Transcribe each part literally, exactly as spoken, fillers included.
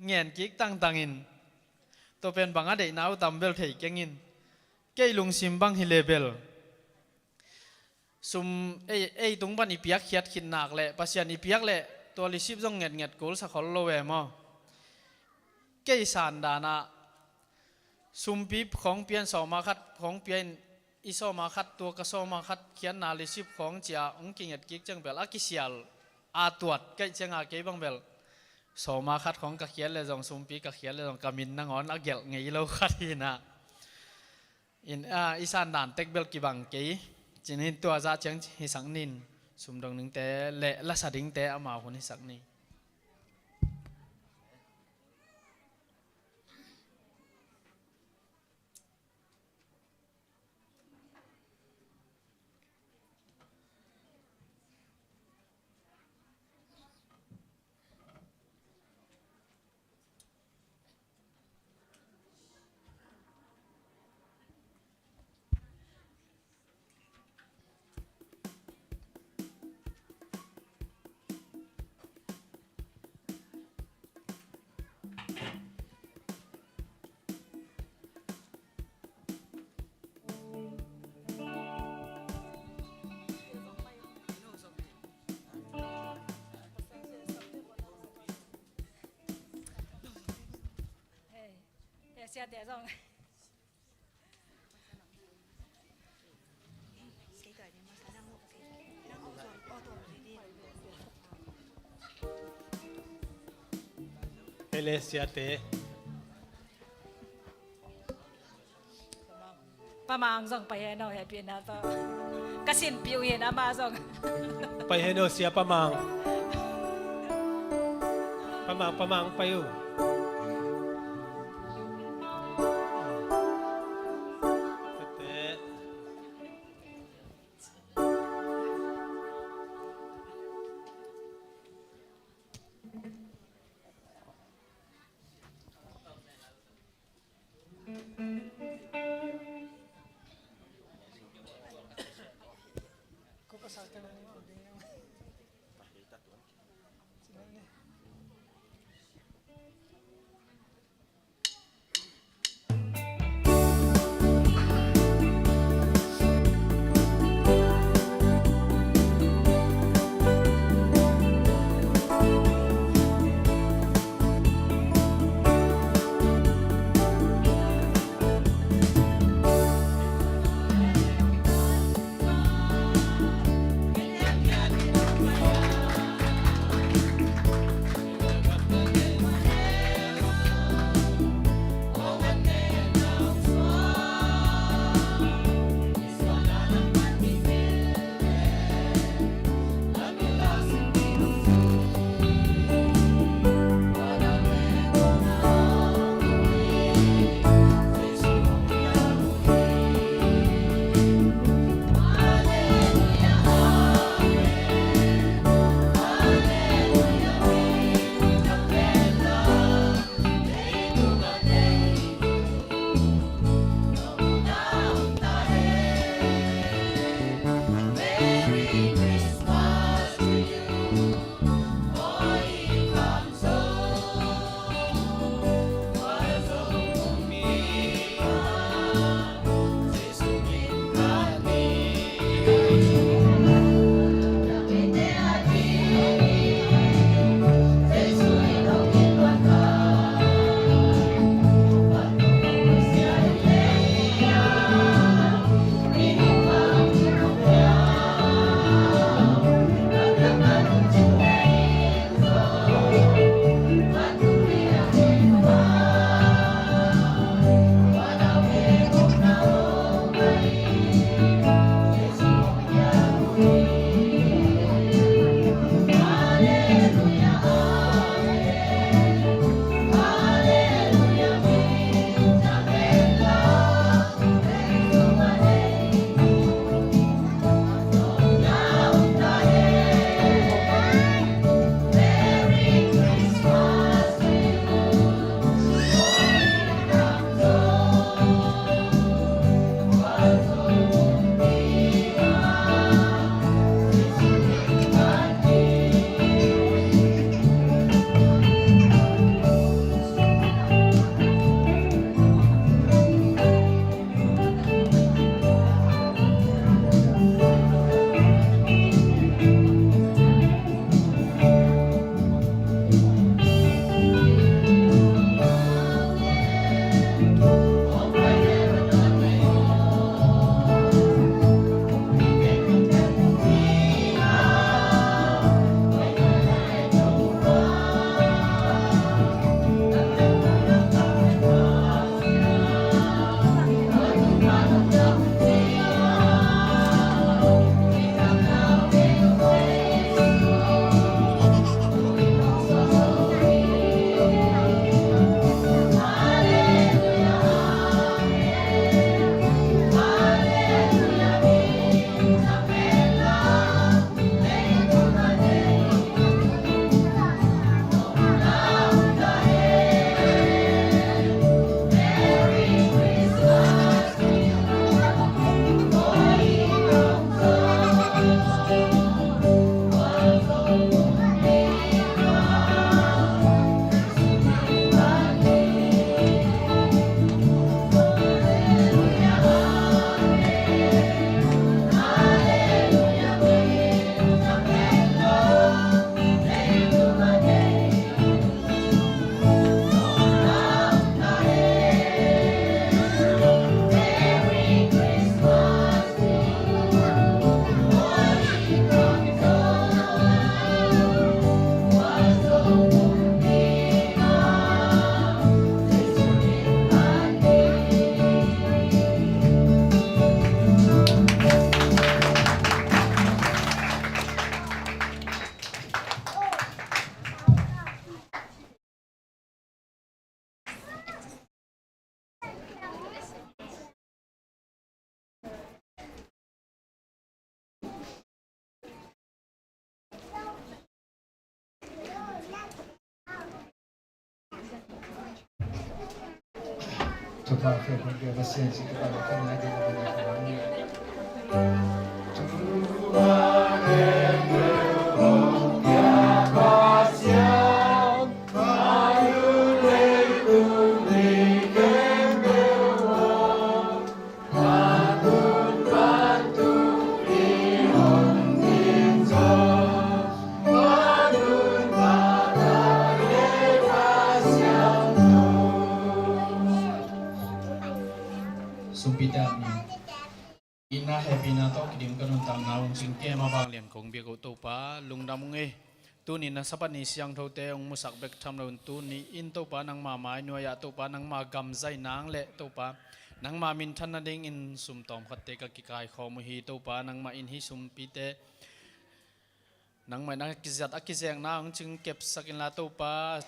ngen kik tangtang in. Tua pen bang a deihna uh tam bel thei keng in. Kei lungsim bang hi le bel, sum ei, ei tung pan i piakkhiat khit nak leh Pasian i piak leh tua lisip zong ngetnget kul sa khol lo e maw? Kei sandan ah sumpi khawng pia in, sawma khat khawng pia in, i sawma khat, tua ka sawma khat khiatna lisip khawng ci-a hong kinget kik ciang bel a kisial a tuat kaih cianga kei bang bel sawma khat khawng ka khiat leh zong, sumpi ka khiat leh zong ka min nangawn a gelh ngei lo khat hi na. In, a, i sandan tek bel kibang kei. Cin hin tua zah ciang hisak ning, sum dong ningte leh lasa dingte amau hun hisak ning. Hei, hei, siate zong. Hei le, siate. Pa Mang zong pai hen aw, hehpihna tawh. Ka sinpih uh hi na, ama zong. Pai hen aw, Sia Pa Mang. Pa Mang, Pa Mang, pai uh. Tete. Sumpi teh a min. Ina hehpihna tawh kidim ka nuntakna hong cingkem a vanglian kong biak uh Topa, lungdam ung ei. Tuni na Sabbath ni siangthote hong musak bek tham loin tuni in Topa nangma mai nuai-ah Topa nangma gamzai nang le Topa nangma minthan nadingin sumtawm khatte ka kikaikhawm uh hi. Topa nangmah in hih sumpite nangmah in a kizat a kizekna hong cing kepsak inla Topa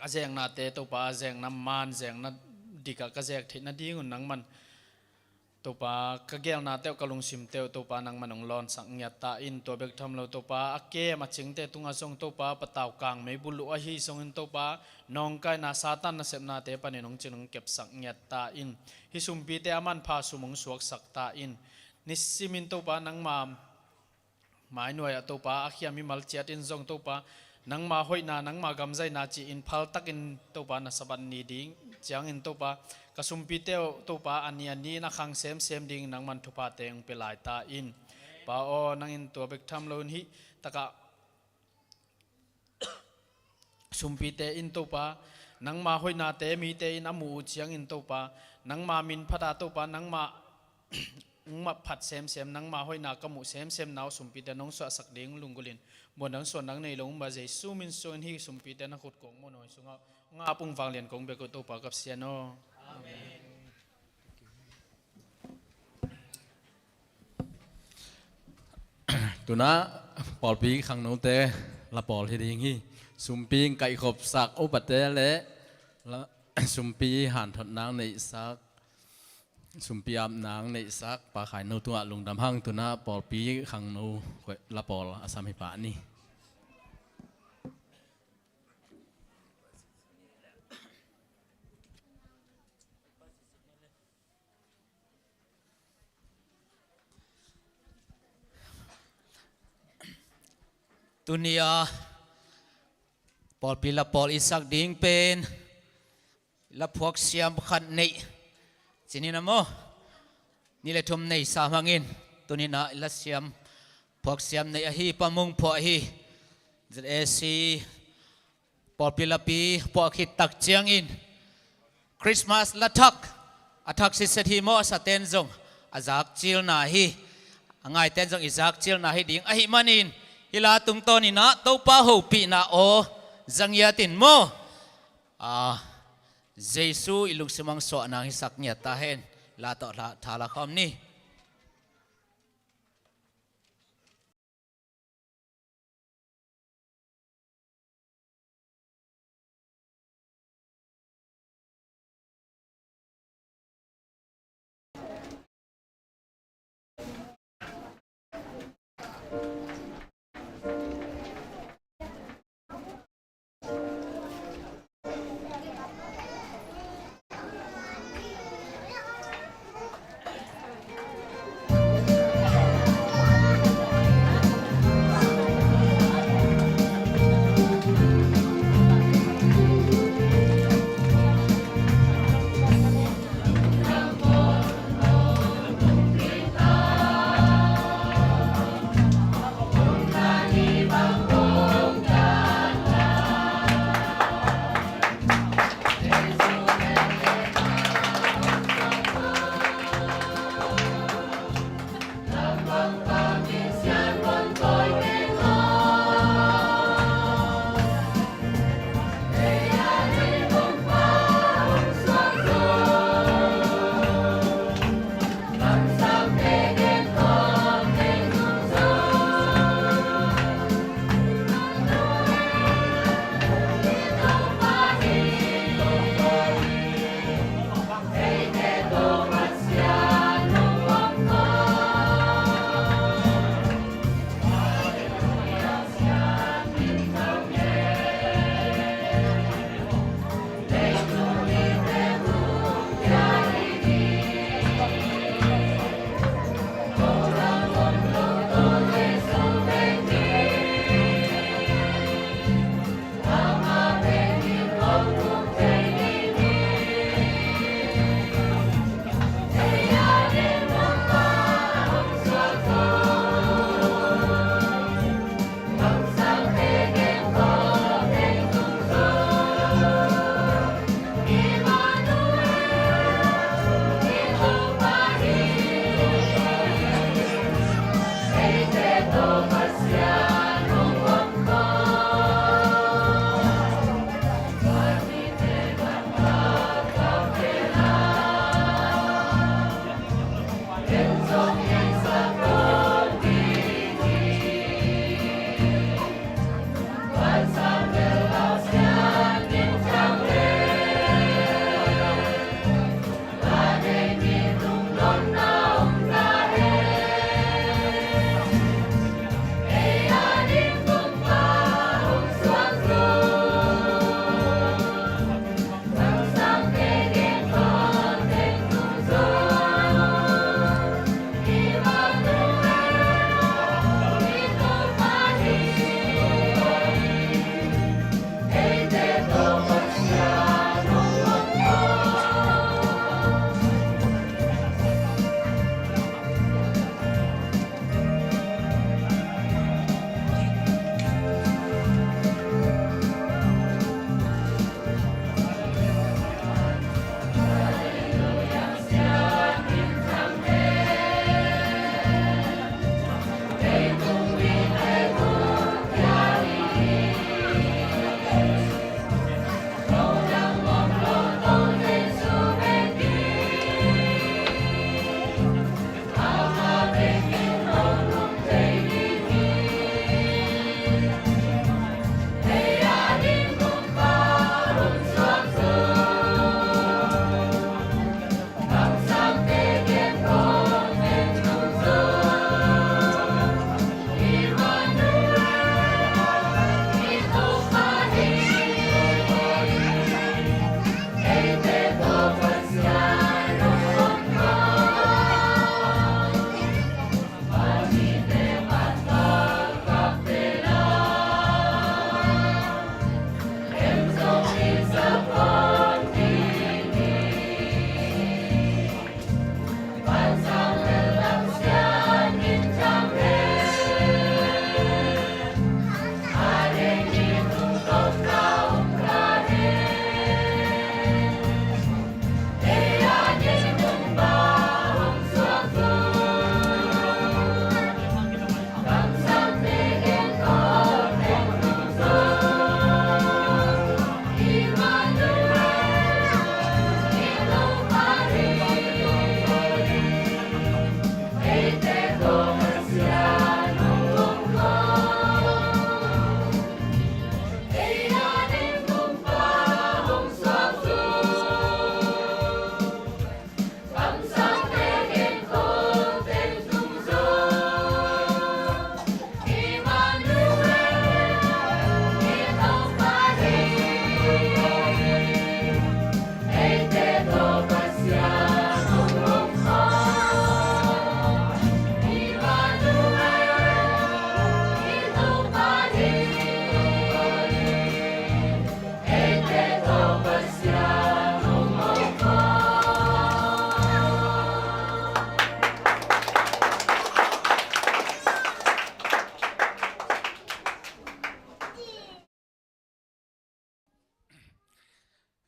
a zeknate Topa a zekna man zekna dikah ka zek theih nadingun nangman Topa ka gelnate uh ka lungsimte uh Topa nangman hong lawnsak ngiat ta in. Tua bek tham lo Topa a kem a cingte tungah zong Topa patau kang meibul uh ahi zongin Topa nawngkaina Satan nasepnate panin hong cin hong kepsak ngiat ta in. Hih sumpite a manpha sum hong suaksak ta in. Nisimin Topa nangma mai nuai-ah Topa a khia mimal ciatin zong Topa nangma hoihna nangma gamzaina ci-in phaltakin Topa na Sabbath ni ding ciangin Topa ka sumpite uh Topa a ni a ni in a khang semsem ding nangman thuphate hong pia lai ta in. Pa aw, nangin tua bek tham loin hih takah sumpite in Topa nangma hoihnate mite in a muh uh ciangin Topa nangma min phata Topa nangma hong mah phat semsem nangma hoihna ka muh semsem na uh sumpite nong suahsak ding lunggulhin muan dang suan dang nei lo um ba Jesu min suangin hih sumpite na khut kong muan hong sungah hong ap ung vanglian kong biak uh Topa ka Pasian aw. Amen. Tuna pawlpi khangnote la pawl hi ding hi. Sumpi kaihkhopsak upate le la, sumpi hanthotna neihsak, sumpi apna neihsak Pa Khaino tungah lungdam hang. Tuna pawlpi khangno la pawl a sam hi pah ni. Tuni a pawlpi la pawl i sak ding pen la phuaksiam khat neih cinin a maw? Ni le thum nei sam hangin tuni na la siam phuaksiam neih ahi Pa Mung Phuah hi. Z A C pawlpi lapi puah khit tak ciangin Christmas la thak a thak sitset hi maw? A saten zong a zakcilna hi, a ngaiten zong i zakcilna hi ding ahih manin hih la tungtawnin ah Topa hopihna aw za ngiatin maw? A, Jesu i lungsim hong suah nang hisak ngiat ta hen. La tawh tha, tha la khawm ni.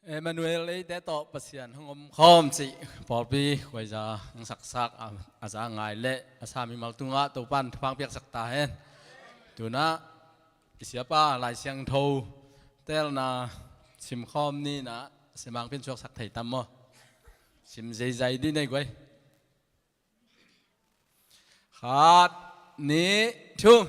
Emmanuel eite tawh Pasian hong om khawm cih pawlpi khuaiza hong saksak a, a za ngai le a sa mimal tungah Topan thupha piaksak ta hen. Tunah i siapa Lai Siangtho telna simkhawm ni nah, simang pin suaksak thei tam maw? Sim zeizai dih nei guai. Khat, nih, thum.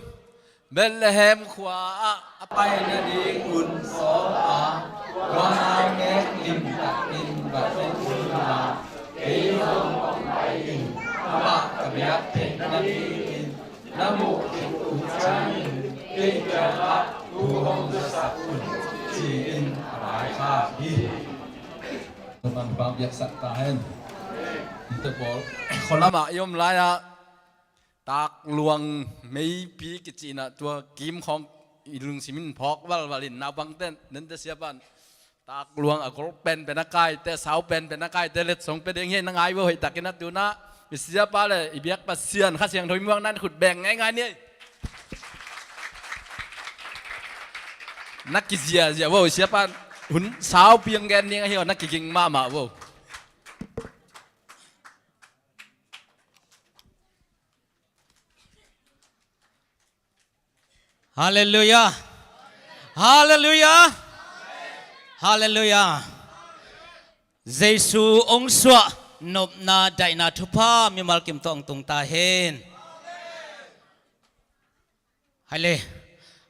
Bethlehem khua ah a pai nading hun sawl a, tua a nek limtakin va thong hun la, kei zong hong pai in, amah ka biak theih nadingin na muh khit uh ciangin kei kiangah thu hong zasak un, ci-in a vaikhak hi. Topan hong piaksak ta hen. Hite pawl, khualamah i om lai-ah takluang meipi kici-in ah tua kim khawng i lungsim in phawk valval in, naupangte, nente siapan takluang a gol penpen a kaite, sau penpen a kaite letsong pia ding hi, na ngai vo hoihtakin. A tunah i siapa le i biak Pasian Kha Siangtho i muak nai, na khut beng ngeingai ni. Na kiziazia vo, siapan hun saupi hong gen ding ahi aw, na kiging mahmah vo. Halleluiah. Halleluiah. Halleluiah. Jesu hong suah nopna daihna thupha mimal kim tawh hong tung ta hen. Hai le,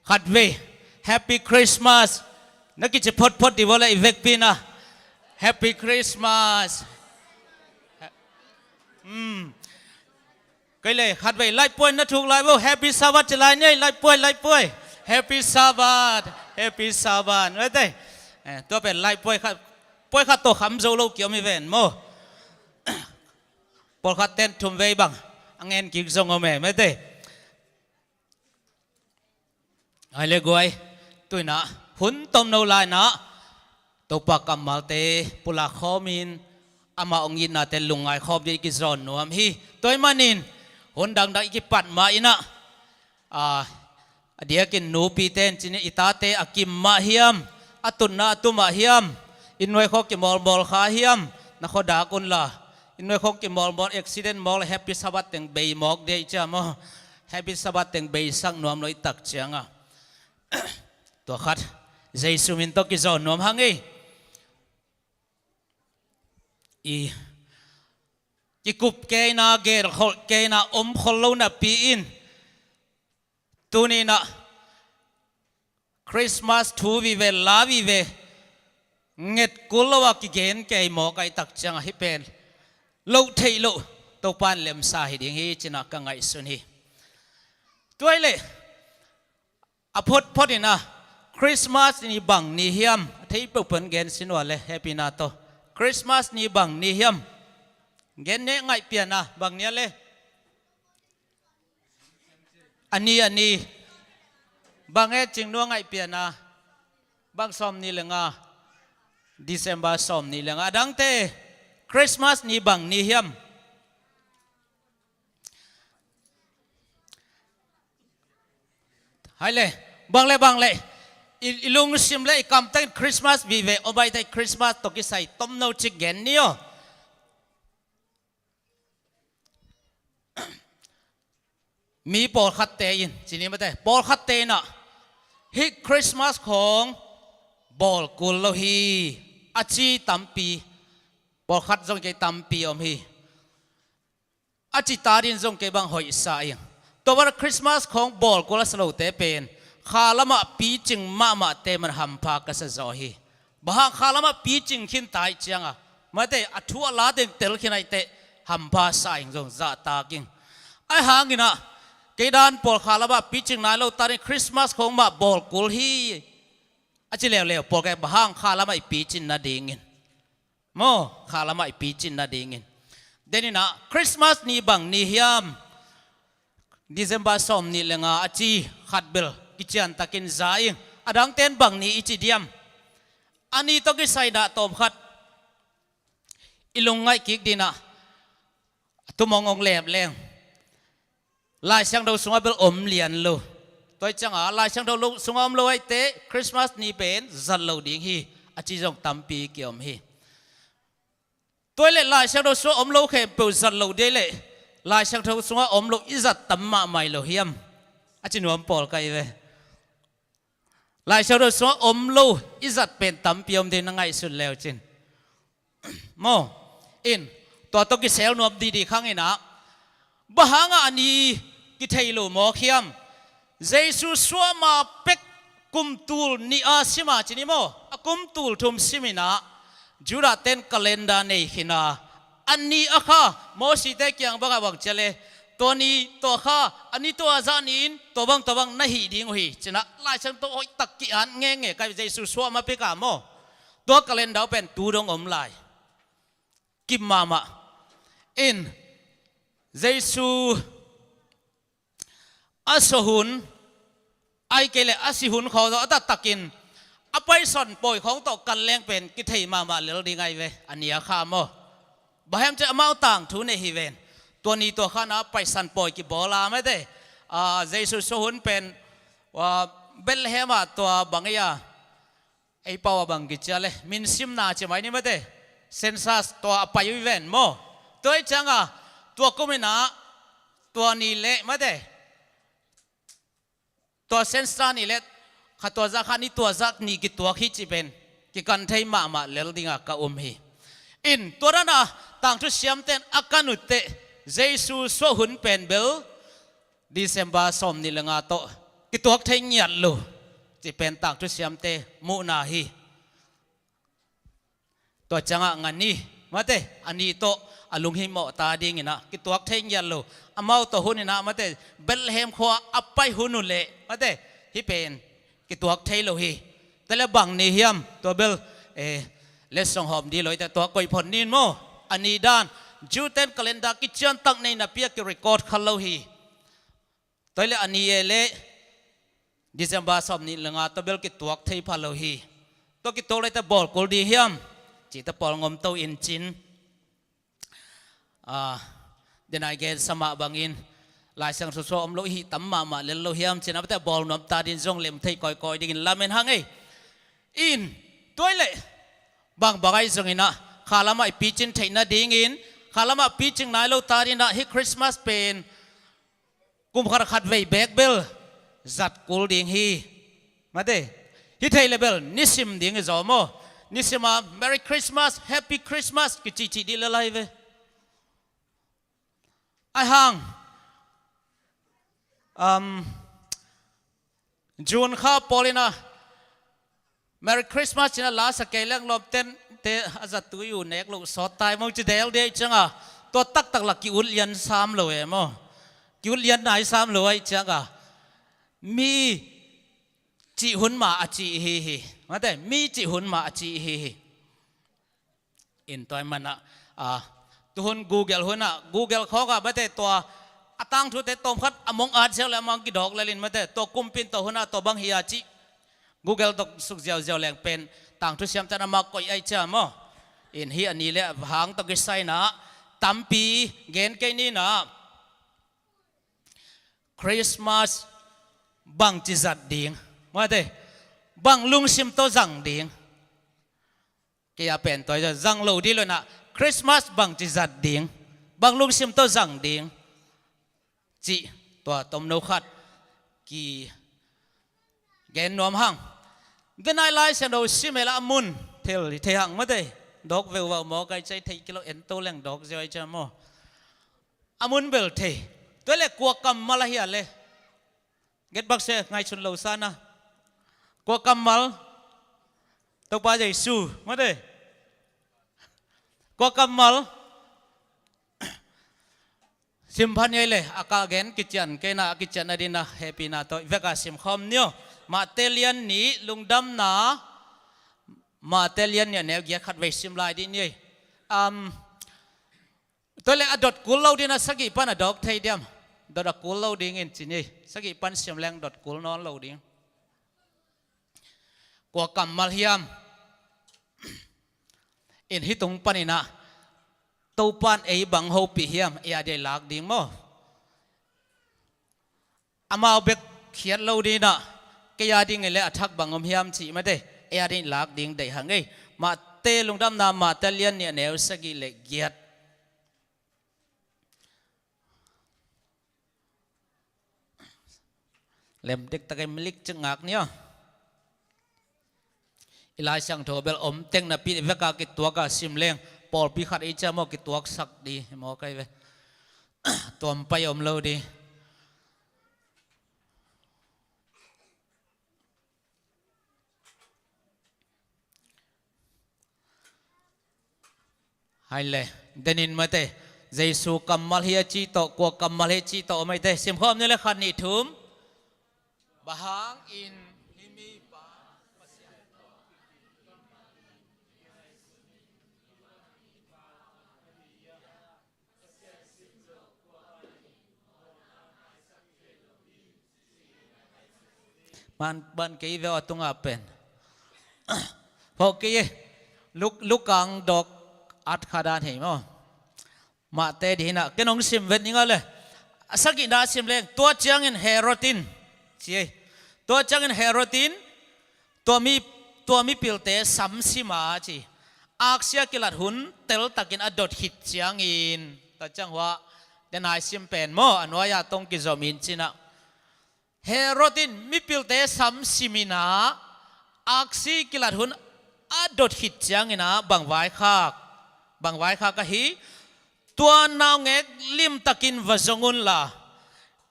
khatvei Happy Christmas na kici photphot dih vo le, i vekpi-in ah Happy Christmas. Hmm. Kei le khatvei laihpuai na thuk lai vo, Happy Sabbath ci lai ni ei, laihpuai, laihpuai. Happy Sabbath, Happy Sabbath. Mate, eh, tua pen laihpuai khat, puai khat tawh kham zo lo ki-om hi ven maw? Pawlkhat ten thumvei bang a ngen kik zong om e, mate. Hai le guai, tu-in ah hun tomno lai-in ah Topa kammalte pulak khawmin amah hong itnate lungngai khawm ding i kizawn nuam hi. Tua ahih manin hun dangdang i kipat mah in ah, a, a diakin nupite in ci-in, i tate a kim mah hiam, a tutna a tu mah hiam, i nuai khawng kimawlmawl kha hiam, na khuadak unla, i nuai khawng kimawlmawl, accident mawk le Happy Sabbath teng bei mawk ding hi cia maw? Happy Sabbath teng beisak nuam lo i tak ciangah. Tua khat, Jesu min tawh kizawn nuam hang ei. I, i kup kei-in ah, gelkholh kei-in ah, omkhol lo napi-in, tuni-in ah Christmas thu vive, la vive, nget kul lo a kigen kei mawk ahih tak ciangah hih pen loh theih loh Topa in lemsa hi ding hi ci-in ah ka ngaihsun hi. Tua ahih leh a photphot in ah Christmas ni bang ni hiam, a thei peuhpeuh in gen sin uh a le, hehpihna tawh. Christmas ni bang ni hiam? Gen ni ei, ngaihpian ah, bang ni a le? A ni, a ni. Bang e, Cing Nu, ngaihpian ah? Bang, sawmnih le nga. December sawmnih le nga. A dangte, Christmas ni bang ni hiam? Hai le, bang le, bang le. I, i lungsim le i kamtang in Christmas vive om ahih teh, Christmas tawh kisai tomno cik gen ni aw. Mi pawlkhatte in, ci ni mate, pawlkhatte in ah hih Christmas khawng bawl kul lo hi, a ci tampi, pawlkhat zong kei tampi om hi. A ci ta ding zong kei bang hoihsa ing. Tua bang Christmas khawng bawl kul a sa lote pen kha lamah picing mahmahte mah in hampha ka sa zaw hi. Bang hang, kha lamah picing khin ta ahih ciangah, mate, a thu a la teng tel khin ahih teh hampha sa ing, zong zahtak ing. Ahih hangin ah, kei dan pawl kha lamah picing nai lo ta ding, Christmas khawng mah bawl kul hi, a ci leuleu pawl kei, bang hang, kha lamah i picin nadingin. Maw, kha lamah i picin nadingin. Den in ah, Christmas ni bang ni hiam? December sawmnih le nga a ci khat bel kiciantakin za ing. A dangte in bang ni i ci diam? A ni tawh kisai dah tawm khat i lungngaih kik ding in ah, a tum hong hong lep leng, Lai Siangtho sungah bel om lian lo. Tua ahih ciangah Lai Siangtho lo, sungah om lo ahih teh Christmas ni pen zat lo ding hi. a ci zong tampi kiom hi. Tua hi leh Lai Siangtho sungah om lo khempeuh zat loh ding leh Lai Siangtho sungah om lo i zat tam mahmah hi lo hiam? A ci nuam pawl ka hi ve. Lai Siangtho sungah om lo i zat pen tampi om ding na ngaihsun leu cin. Maw, in, tua tawh kisel nuam didi khang inah, bang hangah a ni kithei lo mawk hiam? Jesu suahma pek kum tul nih a sim a cin hi maw? A kum tul thum sim inah Judah ten calendar nei khin a, a ni a kha Mosite kiang bangah bang cia le, tua ni tua kha a ni tua zah ni-in tua bang tua bang na hih ding uh hi, cinah Lai Siangtho hoihtak ki-at ngenge ka hi, Jesu suahma pek a maw? Tua calendar pen tu dong om lai. Kim mahmah. In, Jesu a suah hun, ahih kei leh a si hun khawng tawh a taktakin a paisa pawi khawng tawh kan leng pen kithei mahmah lel ding ahi ve, a ni a kha maw? Bang hiam cih leh amau tangthu nei hi ven. Tua ni tua kha na paisa pawi kibawl a mate. Ah, Jesu suah hun pen, ah, Bethlehem ah tua bang ei a, ei pau a bang kici a le, minsimna ci mai ni mate. Census tua a pai uh hi ven maw? Tua hi ciangah tua kum inah tua ni leh mate, tua census ni leh kha tua zah kha ni tua zah ni kituak hi cih pen kikan thei mahmah lel dingah ka um hi. In, tua dan a tangthu siamten a kan uh teh Jesu suah hun pen bel December sawmnih le nga tawh kituak thei ngiat lo cih pen tangthu siamte muhna hi. Tua ciangah nga ni mate, a ni tawh a lunghimawh ta dinginah kituak thei ngiat lo. Amau tawh hun inah mate, Bethlehem khua a pai hun uh leh mate, hih pen kituak thei lo hi. Tua leh bang ni hiam? Tua bel, eh, letsong hawm ding lo hi teh tua koih phot ni maw? A ni dan, Jew ten calendar kician tak nei napi a kirecord kha lo hi. Tua hi leh a ni e leh December sawmnih le nga tawh bel kituak thei pha lo hi. Tua kituak leh teh bawl kul ding hiam? Cih teh pawl ngom to in cin. Ah, denai gen sa mah bangin Lai Siangtho sungah om lo hi tam mahmah lel lo hiam cih na mate, bawl nuam ta ding zong lem thei kawikawi dingin lamen hang ei. In, tua hi leh bangbang ahi zonginah khalamah i picin theih nadingin, khalamah picing nai lo ta dinginah hih Christmas pen kum khat khat vei beek bel zat kul ding hi. Mate, hi thei leh bel nisim ding hi zaw maw? Nisim a Merry Christmas, Happy Christmas kicihcih dih lel ahi ve. Ahi hang, um, June kha pawl inah Merry Christmas cinah la sa kei leng lawmten te a zat tui uh nek loh sawt tai maw ci del dih ahi ciangah, tua taktak lah ki-ut lian sam lo e maw? Ki-ut lian nai sam lo ahi ciangah, mi cih hun mah a ci hi hi. Mate, mi cih hun mah a ci hi hi. In tua ahih manah, ah, tuhun Google hunah, Google khawkah mate tua a tangthute tawmkhat a mong at ziau leh a mang kidawk lelin mate, tua kumpi in tua hunah tua bang hi a cih Google dok suk ziauziau leng pen tangthu siamten amah koih ahi cia maw? In, hih a ni leh a hang tawh kisai inah tampi gen kei ni inah, Christmas bangci zat ding mate, bang lungsim tawh zang ding. Kei a pen tua hi zang lo dih lo inah, Christmas bangci zat ding, bang lungsim tawh zang ding cih tua tomno khat kigen nuam hang. Denai Lai Siangtho sim e lah a mun thei thei hang mate, dawk veuvau maw, kai cai thei kilo ento leng dawk ziau ahi cia maw? A mun bel thei. Tua leh kua kammal ahi a le? Get back se, ngaihsun lo sana. Kua kammal? Topa Jesu mate. Kua kammal? Sim phan ei leh a ka gen kician kei inah, a kician a dinah hehpihna tawh i vekah sim khawm ni aw. Mate lian nih, lungdamna, Mate lian nih a neu giat khat vei sim lai dih ni ei. Um, Tua leh a dot kul lo dinah sagih pan a dawk thei diam? Dot a kul lo dingin ci ni. Sagih pan sim leng dot kul nawn lo ding. Kua kammal hiam? In, hih tung paninah Topan ei bang hopih hiam? Ei a dih lak ding maw? Amau bek khiat lo dinah, kei a ding ei leh a thak bang om hiam cih mate. ei a ding lak ding deih hang ei. Mate lungdamna, Mate lian nih a neu sagih le giat. Lem dektak ei, milik cik ngak ni aw. I Lai Siangtho bel om teng napi i veka kituak a sim leng, pawlpi khat ei ciam aw kituaksak di maw kai ve. Tuam pai om lo di. Hai le, denin mate, Jesu kammal hi a ci tawh, kua kammal hi a ci tawh, mate, simkhawm ni le khat nih thum. Bang hangin hih mipa man ban kei ve aw tungah pen. Hawh kei e. Luk, Lukang dawk at kha dan hei maw. Mate di hinah ken hong sim vet ning a le. A sagihna sim leng, tua ciangin Herod in ci ei. Tua ciangin Herod in tua mi, tua mipilte samsim a ci. Aksia kilat hun teltakin a dot khit ciangin, tua ciang hua, den ai sim pen maw, a nuai-a tong kizom in cinah. Herod in mipilte samsim inah, aksi kilat hun a dot khit cianginah, bang vaikhak, bang vaikhak ahi, tua naungek limtakin va zong unla,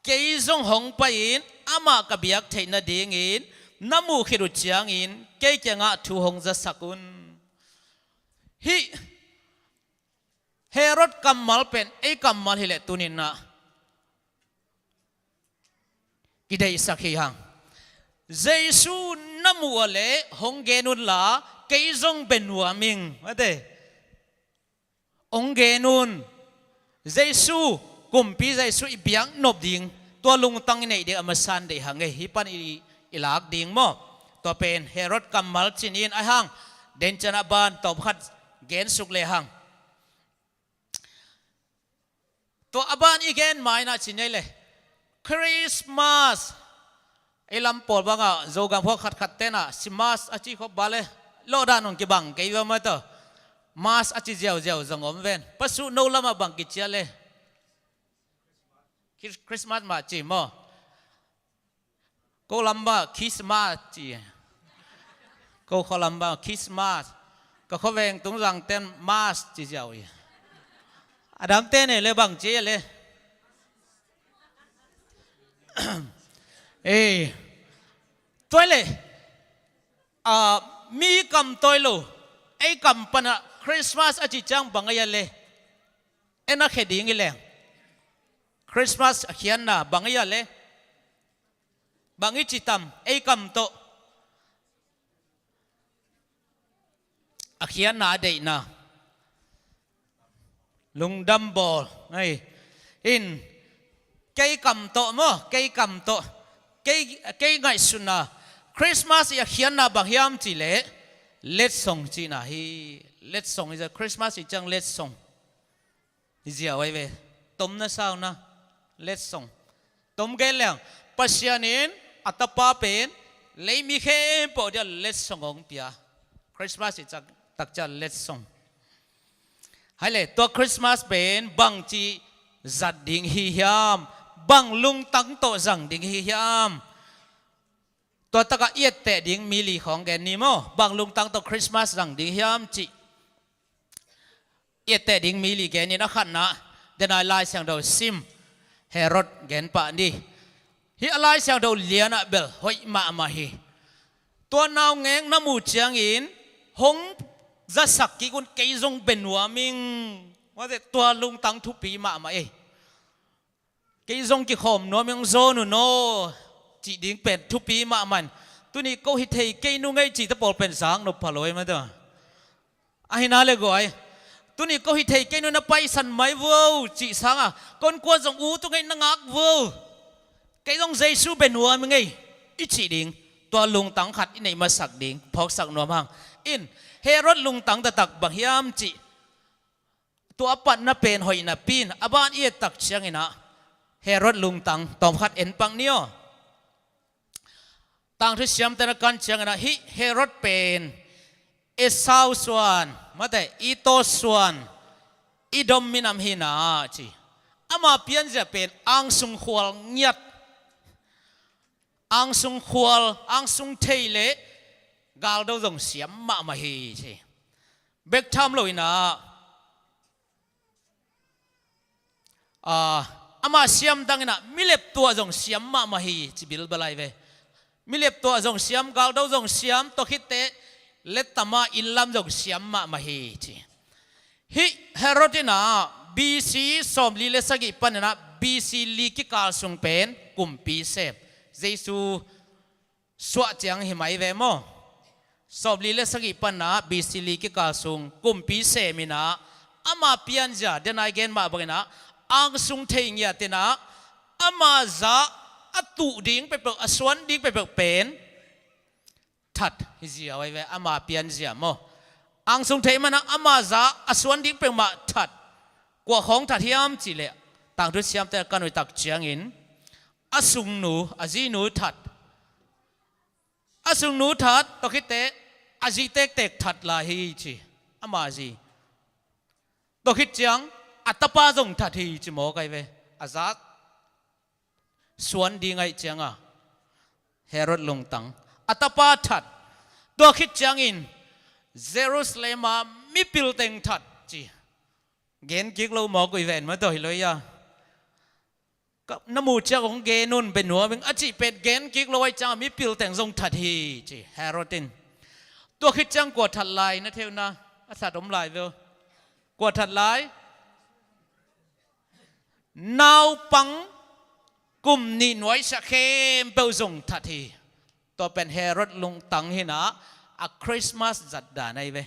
kei zong hong pai-in, amah ka biak theih nadingin, na muh khit uh ciangin, kei kiangah thu hong zasak un. Hih Herod kammal pen ei kammal hileh tuninah kideihsak hi hang. Jesu na muh a leh hong gen unla, kei zong bia nuam ing. Mate. Hong gen un. Jesu, kumpi Jesu i biak nop ding, tua lungtang i neih ding a masa in deih hang ei, hih pan i, i lak ding maw. Tua pen Herod kammal cin in a hang, den cianah ban tawmkhat gensuk lehang. Tua a ban i gen mainah cin ei le. Christmas. Ei lam pawl bangah Zogam khua khatkhat tenah Simas a ci khop ba le. Lawhdan hong kibang kei va mah tawh. Mas a ci ziauziau zong om ven. Pasuh no lamah bang kicia le. Chris-, Christmas mah ci maw. Ko lam bang Christmas ci. Ko khualam bang Christmas. Ka khuaveng tungzang ten Mas ci ziau hi. A dam ten e le bang ci le. Ei. Tua le. A, mi kam tawi lo. Ei kam panah Christmas a ci ciang bang a ia le. En a khe ding i leng. Christmas a khiatna bang a ia le. Bang i ci tam, ei kam tawh. A khiatna a deihna. Lungdam bawl. Ngai. In. Kei kam tawh maw, kei kam tawh. Kei, kei ngaihsutna. Christmas i a khiatna bang hiam cih leh. Letsong cihna hi. Letsong i za Christmas i ciang letsong. Ziau ai ve. Tomna sauna. Letsong. Tom gen leng. Pasian in a tapa pen. Leimi khempeuh dia letsong hong pia. Christmas i cak, takcia letsong. Hai le, tua Christmas pen bangci zat ding hi hiam. Bang lungtang tawh zang ding hi hiam. Tua takah i etteh ding mi li khawng gen ni maw. Bang lungtang tawh Christmas zang ding hiam cih. I etteh ding mi li genin a khatna, denai Lai Siangtho sim, Herod gen pah ni. Hih a Lai Siangtho lianah bel hoih mahmah hi. Tua naungek na muh ciangin hong zasak kik un kei zong bia nuam ing. Tua lungtang thupi mahmah ei. Kei zong kikhawm nuam ing zawn un aw. Cih ding pen thupi mahmah in. Tuni ko hi thei kei nung ei cih ta pawl pen sang nop pha lo ei mah ta. Ahi na le guai. Tuni ko hi thei kei nung na paisan mai vo cih sanga. Kon kua zong u tu ngei na ngak vo. Kei zong Jesu bia nuam ing ei. I cih ding. Tua lungtang khat i neih masak ding. Phawksak nuam hang. In Herod lungtang taktak bang hiam cih. Tua a patna pen hoih napi in a ban i et tak cianginah Herod lungtang tawmkhat en pak ni aw. Tangthu siamte na kan ciangin ah hih Herod pen Esau suan, mate, Edom suan, Edom minam hi-in ah ci. Ama pianzia pen angsung khual ngiat, angsung khual, angsung thei le galdo zong siam mahmah hi ci. Bek tham lo-in ah, ah, ama siam dangin ah milep tuah zong siam mahmah hi ci bilbel lai ve. Milep tuah zong siam, galdo zong siam, tua khit teh lettama inn lam zong siam mahmah hi ci. Hih Herod in ah B C sawmli le sagih panin ah B C li kikal sung pen kumpi sem, Jesu suah ciang hi mai ve maw. Sawmli le sagih panin ah B C li kikal sung kumpi sem in ah, ama pianzia, den a i gen mah bangin ah, angsung thei ngiat in ah, ama za a tuh ding peuhpeuh, a suan ding peuhpeuh pen that hi ziau ahi ve, ama pianzia maw. Angsung thei manin ah ama za a suan ding peuhmah that. Kua khawng that hiam cih leh, tangthu siamte a kan uh tak ciangin, a sungnu, a zinu that. A sungnu that, tua khit teh a zi tektek that lai hi ci, ama zi. Tua khit ciang a tapa zong that hi ci mawk ahi ve. A za suan ding ahih ciangin Herod lungtang. A tapa that. Tua khit ciangin Jerusalem a mipil teng that ci. Gen kik lo mawk uh hi ven maw, tua hi lo ia. Ka, na muh ciang hong gen un, bia nuam ing a cih pen gen kik lo ahih ciangin mipil teng zong that hi ci Herod in. Tua khit ciang kua that lai, na thei uh na, a that om lai ve aw. Kua that lai? Naupang kum nih nuaisiah khempeuh zong that hi. Tua pen Herod lungtang hi-in ah, a Christmas zat dan ahi ve.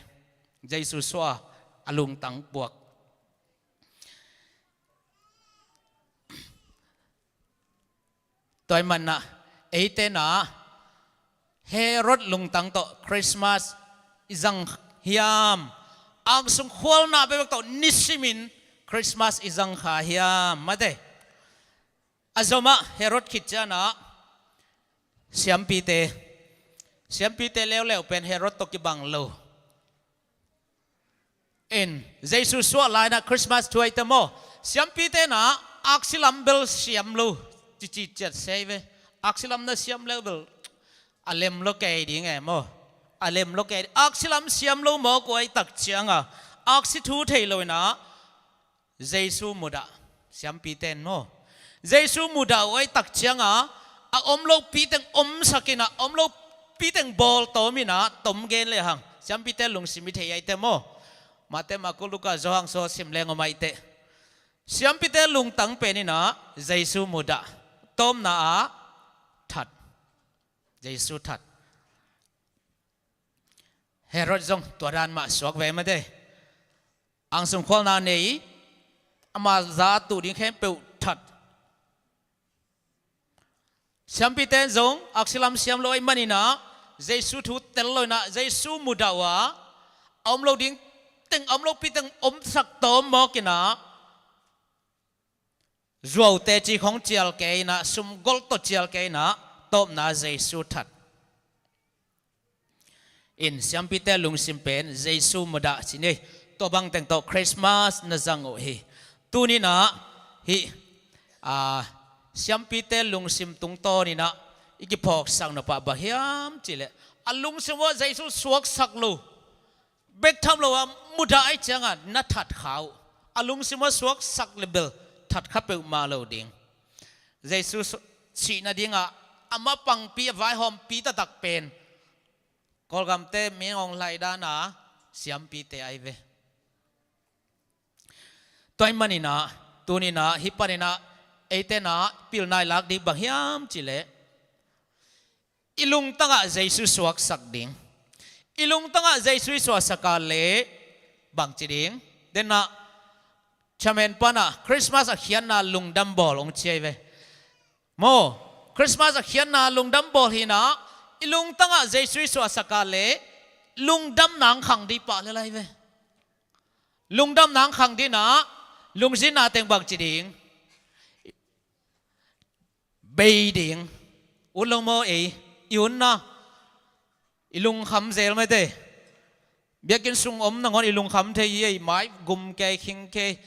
Jesu suah a lungtang puak. Tua ahih manin ah, eite in ah Herod lungtang tawh Christmas i zang hiam? Angsung khualna bekbek tawh nisimin Christmas i zang kha hiam? Mate. A zomah Herod khit ciangin ah siampite, siampite leuleu pen Herod tawh kibang lo. In, Jesu suah lai-in ah Christmas thu ahi teh maw. Siampite in ah aksi lam bel siam lo, cici ciat se ahi ve. Aksi lam na siam leu bel a lem lo kei ding e maw. A lem lo kei ding. Aksi lam siam lo mawk uh ahih tak ciangin, aksi thu thei lo-in ah Jesu mudah, siampite in maw. Jesu mudah uh ahih tak ciangin, a om lopi teng omsak in ah, a om lopi teng bawl tawm in ah, tom gen lehang siampite lungsim i thei ahih teh maw. Mate, Marku, Luka, Johan suah sim leng om ahih teh. Siampite lungtang pen in ah Jesu mudah, tawpna ah that. Jesu that. Herod zong tua dan mah suak ve mate. Angsung khualna nei, ama za tuh ding khempeuh that. Siampite in zong aksi lam siam lo ahih manin ah, Jesu thu tel lo-in ah, Jesu mudah uh a, a om lo ding teng, a om lopi teng omsak tawm mawk in ah, zuaute cih khawng cial kei in ah, sumgol tawh cial kei in ah, tawpna Jesu that. In, siampite lungsim pen Jesu mudah ci ni. Tua bang teng tawh Christmas na zang uh hi. Tuni-in ah hih, a, siampite lungsim tungtawn in ah i kiphawksak nop ah bang hiam cih leh, a lungsim uah Jesu suaksak lo, bek tham lo a mudah ahih ciangin na that kha uh. A lungsim uah suaksak le bel that kha peuhmah lo ding. Jesu su-, sih nadingin a mapangpi, a vaihawmpi taktak pen Kawlgamte min hong hlai dan a siampite ahi ve. Tua ahih manin ah, tuni-in ah, hih panin ah, eite in ah pilna i lak ding bang hiam cih leh, i lungtang ah Jesu suaksak ding. I lungtang ah Jesu i suahsak a leh bangci ding? Den ah, Chamen pan ah Christmas a khiatna lungdam bawl hong ci ahi ve. Maw, Christmas a khiatna lungdam bawl hi-in ah, i lungtang ah Jesu i suahsak a leh lungdam nang khang ding pah lel ahi ve. Lungdam nang khang dingin ah, lungzinna teng bangci ding? Bei ding. Ut lo maw ei? i unna, i lungkham zel mate. Biakinn sung om nangawn i lungkham thei hi, i mai gum kei khing kei.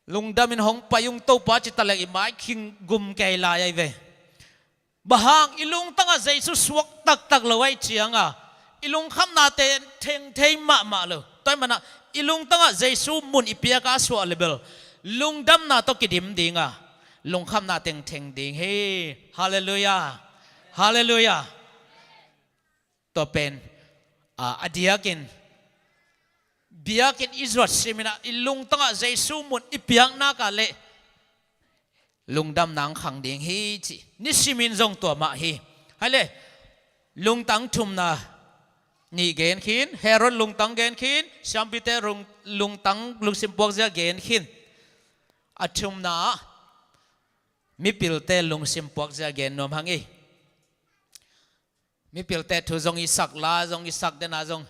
Lungdamin hong pai ung Topa ci taleng i mai khing gum kei lai ahi ve. Bang hang, i lungtangah Jesu suak taktak lo ahih ciangin i lungkhamnate theng thei mahmah lo. Tua ahih manin i lungtangah Jesu mun i piak a suah leh bel lungdamna tawh kidim ding a, lungkhamna teng theng ding hi. Halleluiah. Halleluiah. Tua pen a, a diakin, biakinn i zuat simin ah i lungtangah Jesu mun i piak nak leh lungdamna hong khang ding hi ci. Nisimin zong tua mah hi. Hai le, lungtang thumna nih gen khin, Herod lungtang gen khin, siampite lung-, lungtang lungsim puakzia gen khin. A thumna, mipilte lungsim puakzia gen nuam hang ei. Mipilte thu zong i sak, la zong i sak, dena zong,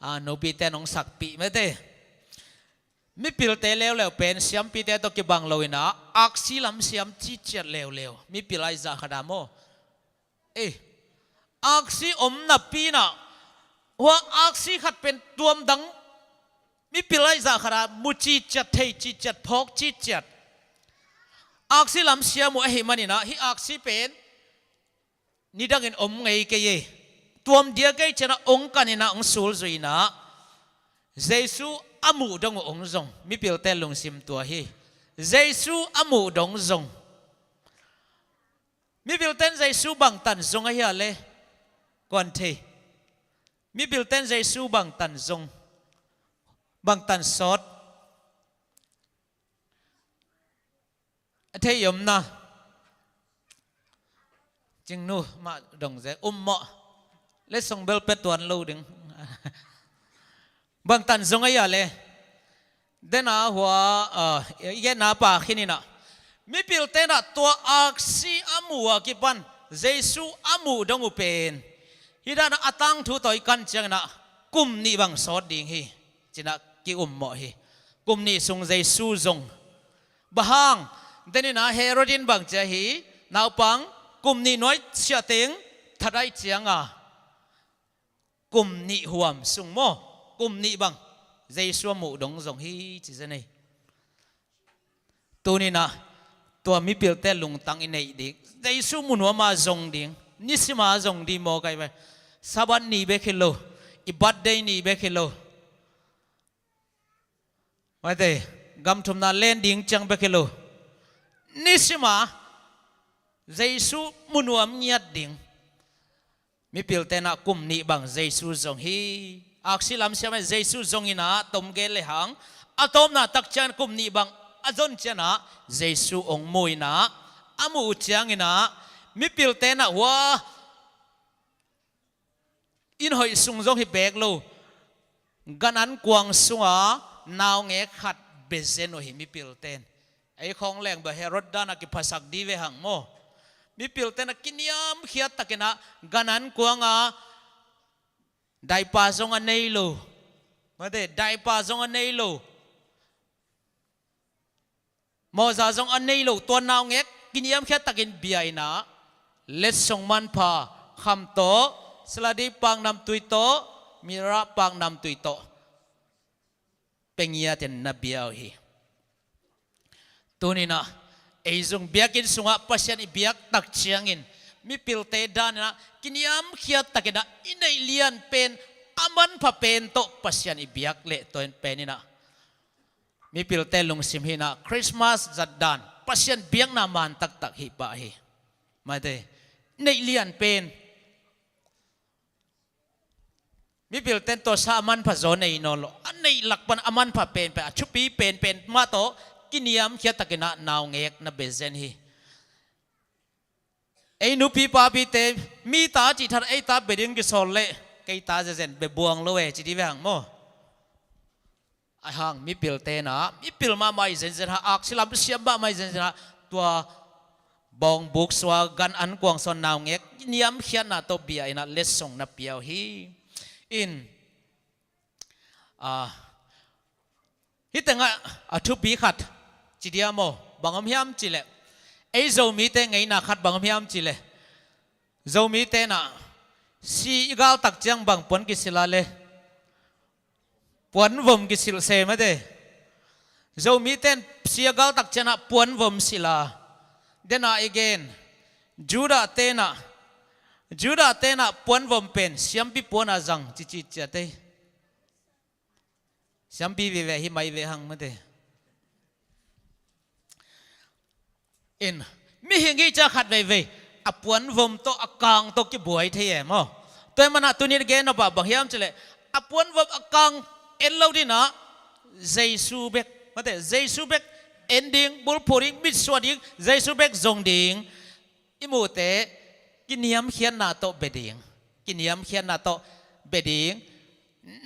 a, nupite nong sakpih mate. Mipilte leuleu pen siampite tawh kibang lo in ah, aksi lam siam citciat leuleu. Mipil ahih zah khat ah maw. Eh, aksi om napi in ah, hua aksi khat pen tuamdang, mipil ahih zah khat ah mu citciat, thei citciat, phawk citciat. Aksi lam siam uh ahih manin ah, hih aksi pen nidangin om ngei kei e. Tuam dia kei ciangin ah hong kan in ah hong sulzui in ah, Jesu a muh dong uh hong zong. Mipilte lungsim tua hi. Jesu a muh dong zong. Mipilte in Jesu bangtan zong ahia le? Kuan thei. Mipilte in Jesu bangtan zong. Bangtan sawt. A thei i om na. Cingnu mah dong zek um mawh. Letsong bel pia tuan lo ding. Bangtan zong ahia le? Dena hua, a, i genna pa khin in ah, mipilte in ah tua aksi a mu a kipan Jesu a muh dong uh pen, hih dan a tangthu tawh i kan ciangin ah kum nih bang sawt ding hi ci-in ah ki-um mawh hi. Kum nih sung Jesu zong. Bang hang, den in ah Herod in bang ci ahi, naupang kum nih nuai siahteng that ahih ciangin, kum nih huam sung maw, kum nih bang Jesu a muh dong zong hi ci zen ei. Tuni in ah tua mipilte lungtang i neih ding, Jesu mu nuam a zong ding, nisim a zong ding maw kai ve. Sabbath ni bek hi lo, i birthday ni bek hi lo. Maite, gam thumna len ding ciang bek hi lo, nisim a Jesu mu nuam ngiat ding. Mipilte in ah kum nih bang Jesu zong hi. Aksi lam siam in Jesu zong in ah tom gen le hang, a tawpna tak ciang kum nih bang a zon ciangin ah Jesu hong mu in ah, a muh uh ciangin ah mipilte in ah hua inn hoih sung zong hi bek lo, gan an kuang sunga naungek khat bia zen uh hi mipilte in. Ei khawng leng bel Herod dan a kiphasak ding ve hang maw. Mipilte in ah kiniamkhiat takin ah gan an kuanga daipa zong a nei lo. Mate, daipa zong a nei lo. Mawza zong a nei lo tua naungek kiniamkhiat takin bia in ah, letsong manpha kham tawh, saladi paknamtui tawh, mira paknamtui tawh pia ngiatin na bia uh hi. Tuni in ah ei zong biakinn sungah Pasian i biak tak ciangin mipilte dan in ah kiniamkhiat takin ah i neih lian pen, a manpha pen tawh Pasian i biak leh tua pen in ah mipilte lungsim hi in ah Christmas zatdan, Pasian biakna man taktak hi pah hi. Maite, neih lian pen. Mipilte in tua sa a manpha zaw nei nawn lo, a neih lak pan a manpha penpen, a thupi penpen mah tawh kiniamkhiat takin ah naungek na bia zen hi. Ei nupi papite, mi ta cih thadah ei ta bia ding kisawl leh, kei ta zenzen bia buang lo e ci ding ve hang maw. Ahih hang mipilte in ah, mipil mahmah i zenzen hang, aksi lam siam mahmah i zenzen hang, tua bawngbuk sua, gan an kuang sua naungek kiniamkhiatna tawh bia in ah letsong na pia uh hi. In, a, hih tengah a thupi khat ci dia maw, bang om hiam cih leh, ei Zomite ngeina khat bang om hiam cih leh, Zomi tenah si i galtak ciang bang puan kisil a le? Puanvom kisilh se mate. Zomi ten si a galtak cianah puanvom silh a, dena i gen, Judah tenah, Judah tenah puanvom pen siampi puana zang cici ciate. Siampi vive hi mai ve hang mate. In, mihing hi cia khat veivei a puanvom tawh a kang tawh kibuai thei e maw? Tua hi manah tuni gen nop ah bang hiam cileh, a puanvom a kang en lo dinah Jesu bek, mate, Jesu bek en ding, bulphu ding, mitsuah ding, Jesu bek zong ding. I muhte kiniamkhiatna tawh bia ding, kiniamkhiatna tawh bia ding.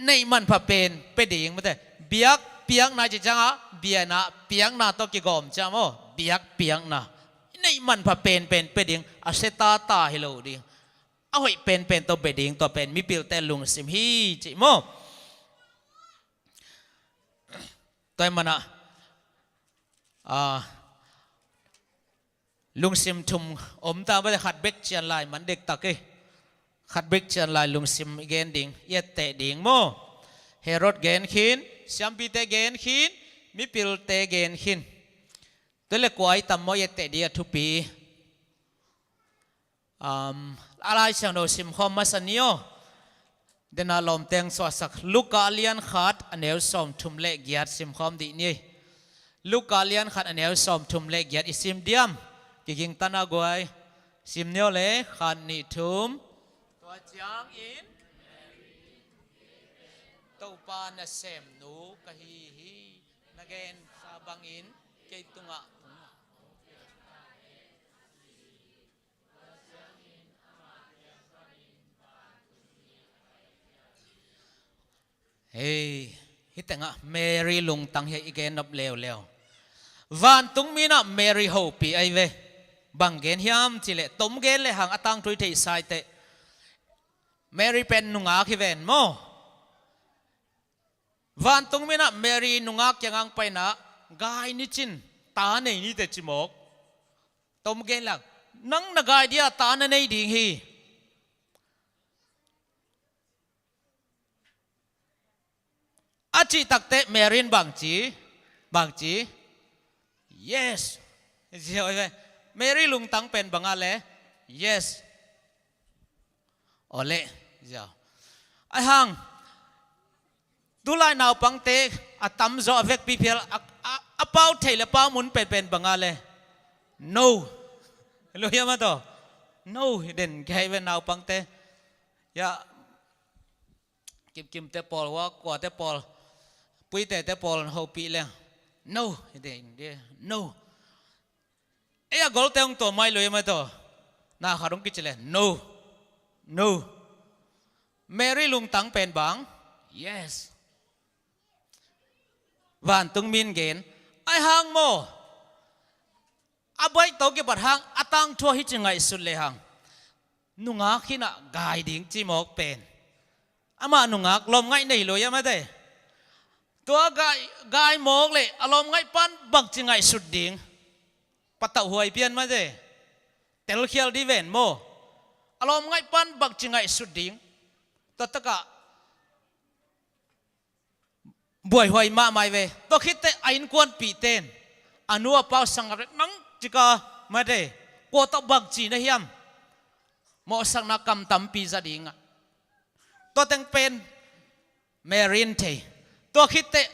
Neih manpha pen pia ding mate. Biak piakna ci ciangah biakna piakna tawh kigawm ciang maw? Biak piakna. Neih manpha penpen pia ding, a se tata hi lo ding. A hoih penpen tawh bia ding, tua pen mipilte lungsim hi cih maw? Tua hi manah, ah, lungsim thum om ta mate, khat bek cian lai man dektak hi. Khat bek cian lai lungsim i gen ding, i etteh ding maw? Herod gen khin, siampite gen khin, mipilte gen khin. Tua le kua i tam maw i etteh ding a thupi? Um, a Lai Siangtho simkhawm masa ni aw. Dena lawmteng suahsak Luka lian khat a neu sawmthum le giat simkhawm dih ni. Luka lian khat a neu sawmthum le giat i sim diam? Kiging tana guai. Sim ni aw le, khat nih thum. Tua ciangin Topa nasemnu ka hi hi. Na gensa bangin kei tungah Hei, hih tengah Mary lungtang hi a i gen nop leuleu. Vantungmi inah Mary hopih ahi ve. Bang gen hiam cileh, tom gen le hang a tangthu i theihsa i teh. Mary pen nungak hi ven maw? Vantungmi inah Mary nungak kiangah pai inah, gai ni cin, ta nei ni teh ci mawk. Tom gen le hang, nang na gai dia ta na nei ding hi. A cih takteh Mary in bangci, bangci, yes. Mary lungtang pen banga le, yes. Awleh, zia. Ahi hang, tulai naupangte a tamzaw a vekpi phial a, a, a pau theih le pau mun penpen banga le, no. Lo hiam a tawh? No, den kei ve naupangte. Ya, Kimkimte pawl, hua kuate pawl, Puitete pawl hopih leng, no, hi ding, no. Ei a golte hong tua mai lui mai tawh, na khat hong kici le, no, no. Mary lungtang pen bang, yes. Vantungmi in gen, ahi hang maw? A baih tawh kipat hang a tangthu a hi ci ngaihsut le hang, nungak hi inah gai ding ci mawk pen, amah nungak lawmngaih nei lo ia mate. Tua gai, gai mawk le a lawmngaih pan bangci ngaihsut ding? Patauh huai pian mate. Telkhial di ven maw? A lawmngaih pan bangci ngaihsut ding? Tua takah buaihuai mahmah hi ve. Tua khitteh a innkuanpihte in a nu a pau sang a rek nang cika mate, kua tawh bangci na hiam? Mawhsakna kam tampi za dingah. Tua teng pen Mary in thei. Tua khitteh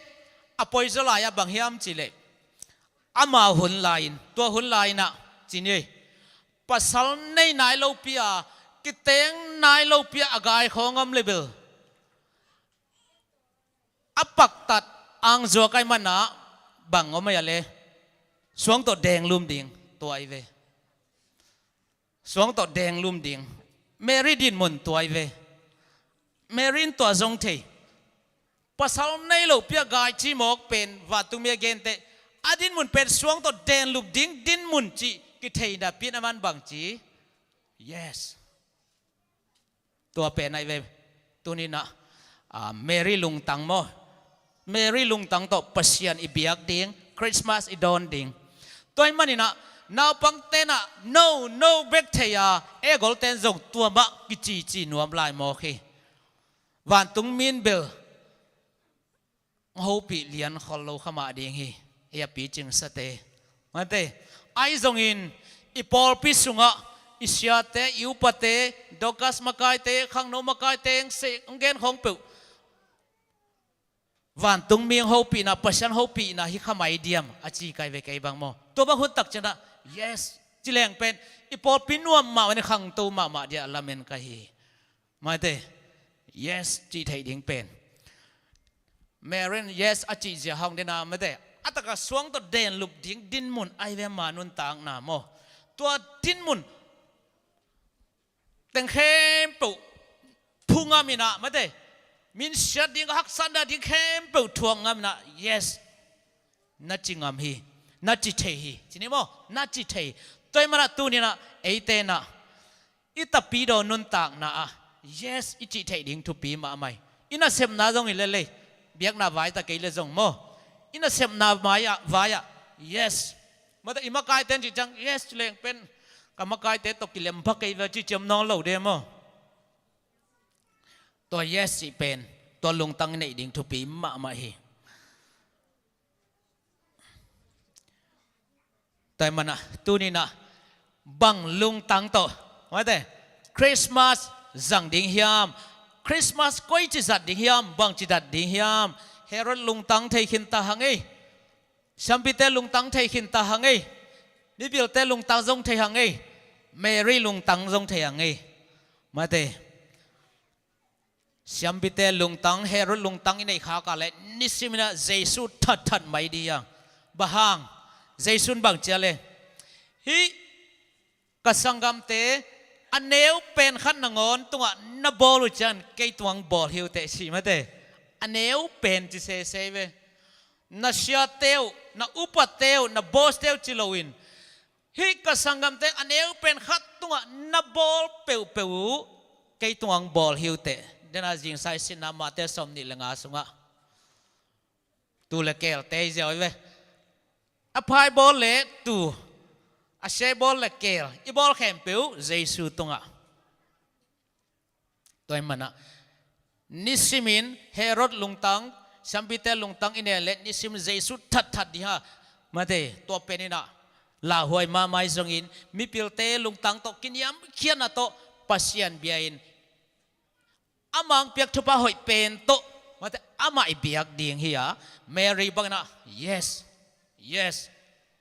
a poizaw lai-ah bang hiam cileh, amau hun lai-in, tua hun lai-inah ci ni, pasal nei nai lopi a, kiteng nai lopi a a gai khawng om le bel, a paktat angzuak ahi manah bang om ahi a le, suang tawh denglum ding, tua ahi ve. Suang tawh denglum ding. Mary dinmun tua ahi ve. Mary in tua zong thei. Pasal nei lopi a gai ci mawk pen vantungmi a genteh, a dinmun pen suang tawh denlum ding dinmun cih kitheina pi-in aman bangci, yes. Tua pen ahi ve. Tuninah, ah, Mary lungtang maw? Mary lungtang tawh Pasian i biak ding, Christmas i dawn ding. Tua ahi maninah Naupang tenah no no bek thei a, e gol ten zong tua mah kicici nuam lai mawk hi. Vantung min bel hopih lian khol lo kha mah ding hi. Ei a picing sate, mate, ahi zongin i pawlpi sungah i siate, i upate, Dorcas makaite, khangno makaite, hong se hong gen khawng peuh vantung mi hopihna, Pasian hopihna hi kha mai diam a ci kai ve kei bang maw. Tua bang hun tak cianah yes ci leng pen i pawlpi nuam mahmah, i khangto mahmah dia lamen ka hi. Mate, yes cih theih ding pen, Mary in yes a cih zia hong dena, mate, a taka suang tawh denlup ding dinmun ahi ve, ma nuntakna maw. Tua dinmun teng khempeuh phu ngam inah, mate, min siat ding, haksatna ding khempeuh thuak ngam inah yes na ci ngam hi, na ci thei hi, ci ni maw, na ci thei. Tua ahih manah tuninah eite inah i tapidaw nuntakna ah yes i cih theih ding thupi mahmah hi. I nasepna zong hi lel ei, biakna vai ta kei le zong maw, i nasepna vai ah, vai ah yes. Mate, i makaite in cih ciang yes ci leng pen ka makaite tawh kilem pha kei ve ci ciam nawn lo de maw. Tua yes cih pen tua lungtang i neih ding thupi mahmah hi. Tua ahih manah tuninah bang lungtang tawh, mate, Christmas zang ding hiam? Christmas koici zat ding hiam? Bangci zat ding hiam? Herod lungtang thei khin ta hang ei. Siampite lungtang thei khin ta hang ei. Mipilte lungtang zong thei hang ei. Mary lungtang zong thei hang ei. Mate, siampite lungtang, Herod lungtang i neih khak a leh nisiminah Jesu thatthat mai ding hi hang. Bang hang? Jesu in bang ci a leh, hih ka sanggamte a neu pen khat nangawn tungah na bawl uh ciang kei tungah bawl hi uh teh, ci, mate. A neu pen ci sese ve. Na siate uh, na upate uh, na bawste uh ci loin, hih ka sanggamte a neu pen khat tungah na bawl peuhpeuh uh kei tungah bawl hi uh teh. Dena zingsai sinna Mate sawmnih le nga sungah tuu le keelte i ziau hi ve. A phai bawl le tuu, a sia bawl le keel, i bawl khempeuh Jesu tungah. Tua ahih manah nisimin Herod lungtang, siampite lungtang i neih leh nisim Jesu thatthat ding hi hang. Mate, tua pen inah lauhuai mahmah hi zongin mipilte lungtang tawh kiniamkhiatna tawh Pasian bia in amah hong piak thupha hoih pen tawh, mate, amah i biak ding hi a. Mary bang inah yes, yes,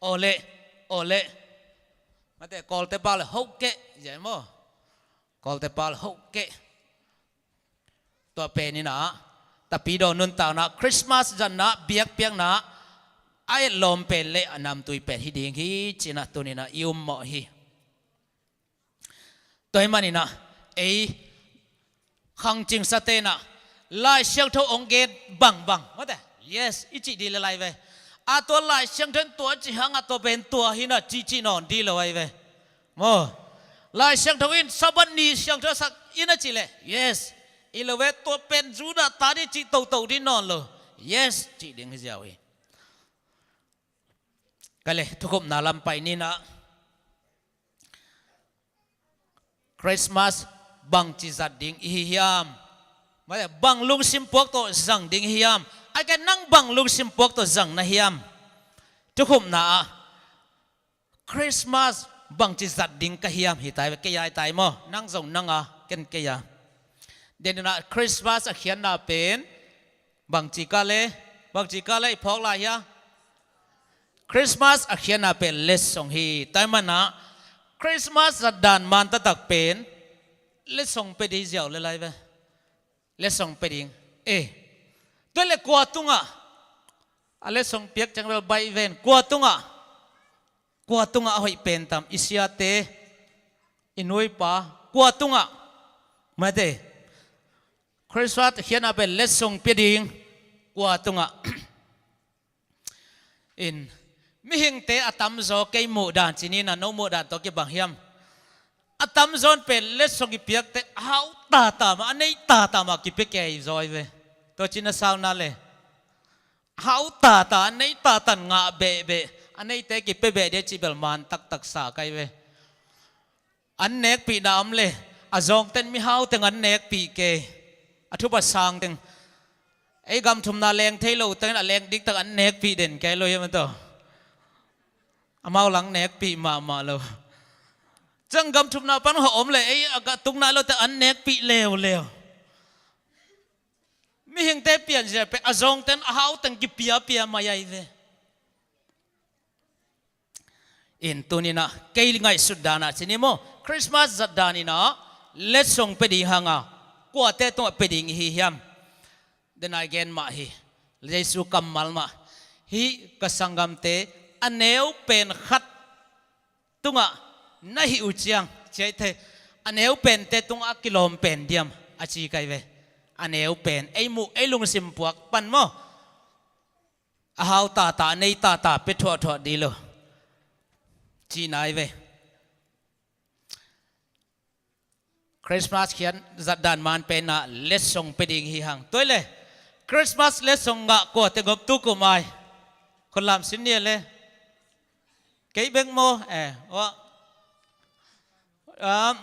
awle, awle. Mate, Kawlte pa le hokeh zia maw. Kawlte pa le hokeh. Tua pen inah tapidaw nuntakna, Christmas zatna, biakpiakna a etlawm pen le a namtui pen hi ding hi cinah tuninah i um mawh hi. Tua ahih maninah ei khangcing sate inah Lai Siangtho hong gen bangbang, mate, yes i cih ding le lai ve. A tua Lai Siangtho in tua ci hangah tua pen tua hinah cihcih nawn ding lo ahi ve. Maw, Lai Siangtho in Sabbath ni siangtho sak inah cih leh yes i lo ve. Tua pen Judah ta ding cih toto ding nawn lo, yes cih ding hi ziau hi. Ka le thukhupna lam pai ninah Christmas bangci zat ding i hi hiam? Mate, bang lungsim puak tawh zang ding i hi hiam? Ai ka nang bang lungsim puak tawh zang na hiam? Thukhupna ah Christmas bangci zat ding ka hiam hi tai ve, kei ai tai maw? Nang zong nang a, ken kei a. Denah Christmas a khiatna pen bangci ka le, bangci ka le i phawk lai hia? Christmas a khiatna pen letsong hi. Tua ahih manah Christmas zatdan man taktak pen letsong pia ding ziau le lai ve. Letsong pia ding. Eh, tua le kua tungah a letsong piak ciang bel baih ven, kua tungah, kua tungah a hoih pen tam? I siate, i nu i pa, kua tungah? Mate, Christmas khiatna pen letsong pia ding kua tungah? In, mihingte a tamzaw, kei muhdan ci ninah, no muhdan tawh kibang hiam? A tamzaw in pen letsong i piakte a hau tata mah, a nei tata mah kipia kei zaw hi ve. Tua ci na sauna le, hau tata, a nei tatan ngah behbeh, A neite kipia beh dia cih bel man taktak sa kai ve. An nekpihna om le, a zawngten mihau teng an nekpih kei, a thupha sang teng. Ei gam thumna leng thei lo tengin a leng diktak an nekpih den kei lo hiam a taw. Amau lang nekpih mahmah lo. Ciang gam thumna pan hawh om le, ei a gah tung nai lo teng an nekpih leuleu. Mihingte pianzia pek a zawngten a hau teng kipiapia mai ai ve. In tuninah kei ngaihsut danah ci ni maw, Christmas zat daninah letsong pia ding hanga kuate tungah pia ding ihi hiam? Denai gen mah hi. Jesu kammal mah, hih ka sanggamte a neu pen khat tungah na hih uh ciang, ciaite a neu pente tungah a kilawm pen diam a ci kai ve. A neu pen ei muh ei lungsim puak pan maw, a hau tata, a nei tata pia thuahthuah dih lo ci nai ve. Christmas khian zatdan man penah letsong pia ding hi hang. Tua le Christmas letsong ngah kuate ngop tu kum ai? Khunlam sin nia le. Kei bek maw? Eh, wa. Um,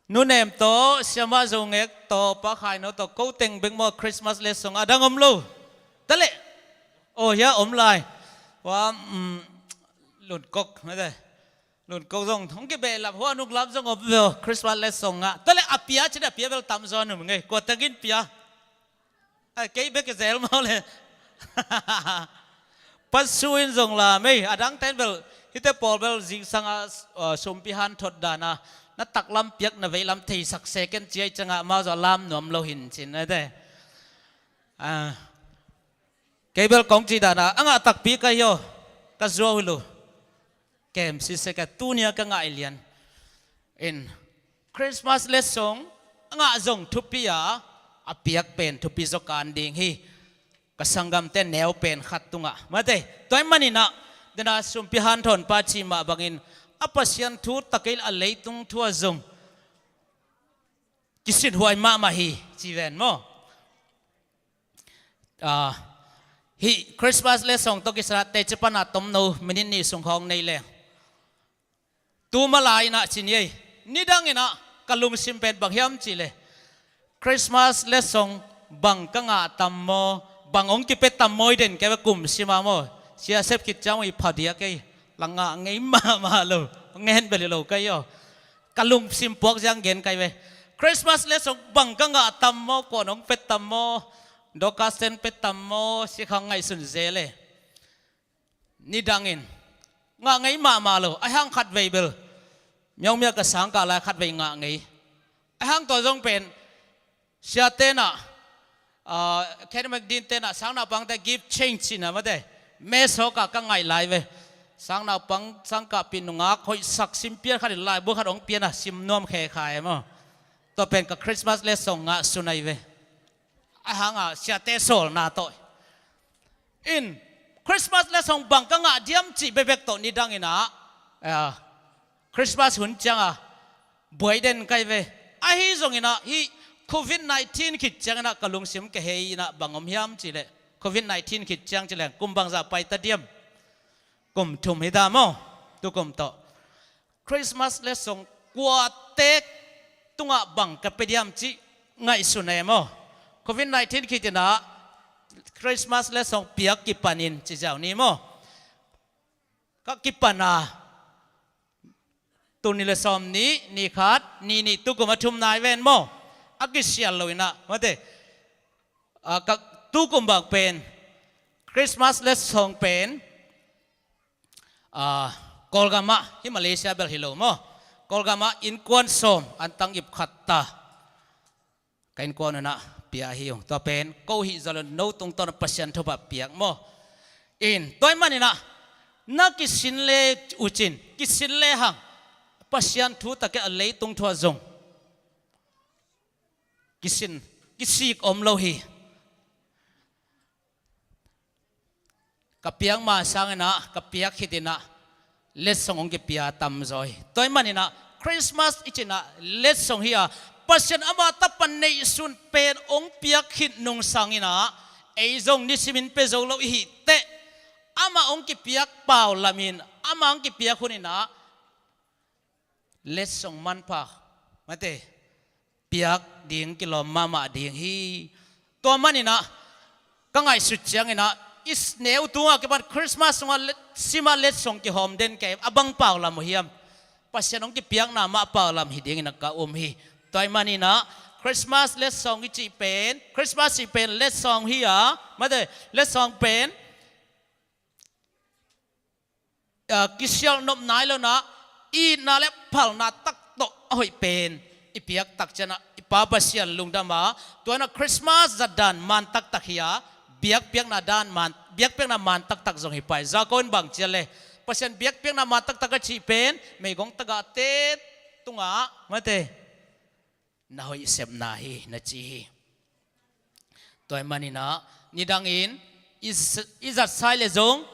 Nu Nem tawh, Siamah Zo Ngek tawh, Pa Khai No tawh, ko teng bek maw Christmas letsong a dang om lo? Tale. Oh, hia om lai. Wa, um, Lun Kok, mate. Lun Kok zong hong kibehlap hua nuklam zong om veo, Christmas letsong ngah. Tale a pia cin a pia bel tam zaw num ngei. Kua tengin pia? Ai, kei bek i zel mau le. Pasu in zong la mei, a dang ten bel, hite pawl bel zingsang a, uh, sumpi han thot dana na taklam piak na veilam theisak seken ciai canga mau zaw lam nuam lo hin cin, ate. Ah. Kei bel kong ci dana a ngah takpi ka hi aw. Ka zuau hi lo. Kem sisek a tunia ka ngah i lian. In Christmas letsong a ngah zong thupi a, a piak pen thupi zaw kan ding hi. Ka sanggamte neu pen khat tungah, mate, tua i maninah dena sumpi hanthawnpa cih mah bangin a Pasian thu takei a leitung thu a zong kisinhuai mahmah hi ci ven maw? Ah, hih Christmas letsong tawh kisana teci pana tomno minit nih sung khawng nei leng. Tu mala inah ci ni ei. Nidanginah ka lungsim pen bang hiam cihleh, Christmas letsong bang ka ngah tam maw, bang hong kipia tam maw i den kei ve kum sima maw. Sia sep khit ciang i phadiak ei. Lang ngah ngei mahmah lo. Ngen bel hi lo kei aw. Ka lungsim puak ziang gen kai ve. Christmas letsong bang ka ngah tam maw, kuan hong pia tam maw, Dorcas ten pia tam maw, sikhang ngaihsun zel e. Nidangin ngah ngei mahmah lo. Aihang khatvei bel miaumia ka sangkah lai khatvei ngah ngei. Aihang tua zong pen sia tenah, ah, Kenneth McDin tenah sangnaupangte give change cina mate. Mesawkah ka ngaih lai ve. Sangnaupang sangkahpih nungak hoihsak simpian khat in laibu khat hong piana sim nuam khekha e maw. Tua pen ka Christmas letsong ngah sunai ve. Aihanga siate sawlna tawh in Christmas letsong bang ka ngah diam cih bekbek tawh nidanginah, ah, Christmas hun cianga buai den kai ve. Ahi zonginah hih covid nineteen khit cianginah ka lungsim ka hei inah bang om hiam cihleh, covid nineteen khit ciang cileng kum bangzah paita diam? Kum thum hita maw? Tukum tawh Christmas letsong kuate tungah bang ka pia diam cih ngaihsun e maw? Covid nineteen khitinah Christmas letsong piak kipanin ci ziau ni maw? Ka kipana tuni le sawm nih, nih khat, nih nih tukum a thum nai ven maw? A kisial lo inah mate. Ah, ka tukum bang pen Christmas letsong pen, ah, Kawlgamah, hi Malaysia bel hi lo maw? Kawlgamah innkuan sawm an tang ip khat ta. Ka innkuan unah pia ahi ung. Tua pen ko hih zalon no tungtawn Pasian thupha piak maw? In tua i maninah na kisin le ucin, kisin le hang Pasian thu takeh a leitung thua zong kisin, kisik om lo hi. Ka piak ma sanginah, ka piak khitinah letsong hong kipia tamzaw hi. Tua i maninah Christmas i cinah letsong hi a, Pasian ama tapa neihsun pen hong piak khit nung sanginah ei zong nisimin pia zo lo i hih teh, amah hong kipiak pau lamin amah hong kipiak hun inah letsong manpha, mate, piak ding kilawm mahmah ding hi. Tua maninah ka ngaihsut cianginah i neu tunga kipan Christmas sungah let, simah letsong kihawm den kei a bang pau lam uh hiam? Pasian hong kipiakna mah pau lam hi dingin a ka um hi. Tua ahih maninah Christmas letsong i cih pen, Christmas cih pen letsong hi a, mate, letsong pen ah, kisialh nop nai lo inah, itna le phalna tak tawh a hoih pen i piak tak cianah i Pa Pasian lungdam a, tua inah Christmas zatdan man taktak hi a, biakpiakna dan man, biakpiakna man taktak zong hi pai. Za ko in bang cian le Pasian biakpiakna man taktak a cih pen meigong tagahte tungah, mate, na hoih sepna hi na ci hi. Tua ahih maninah nidangin i z-, i zatsai le zong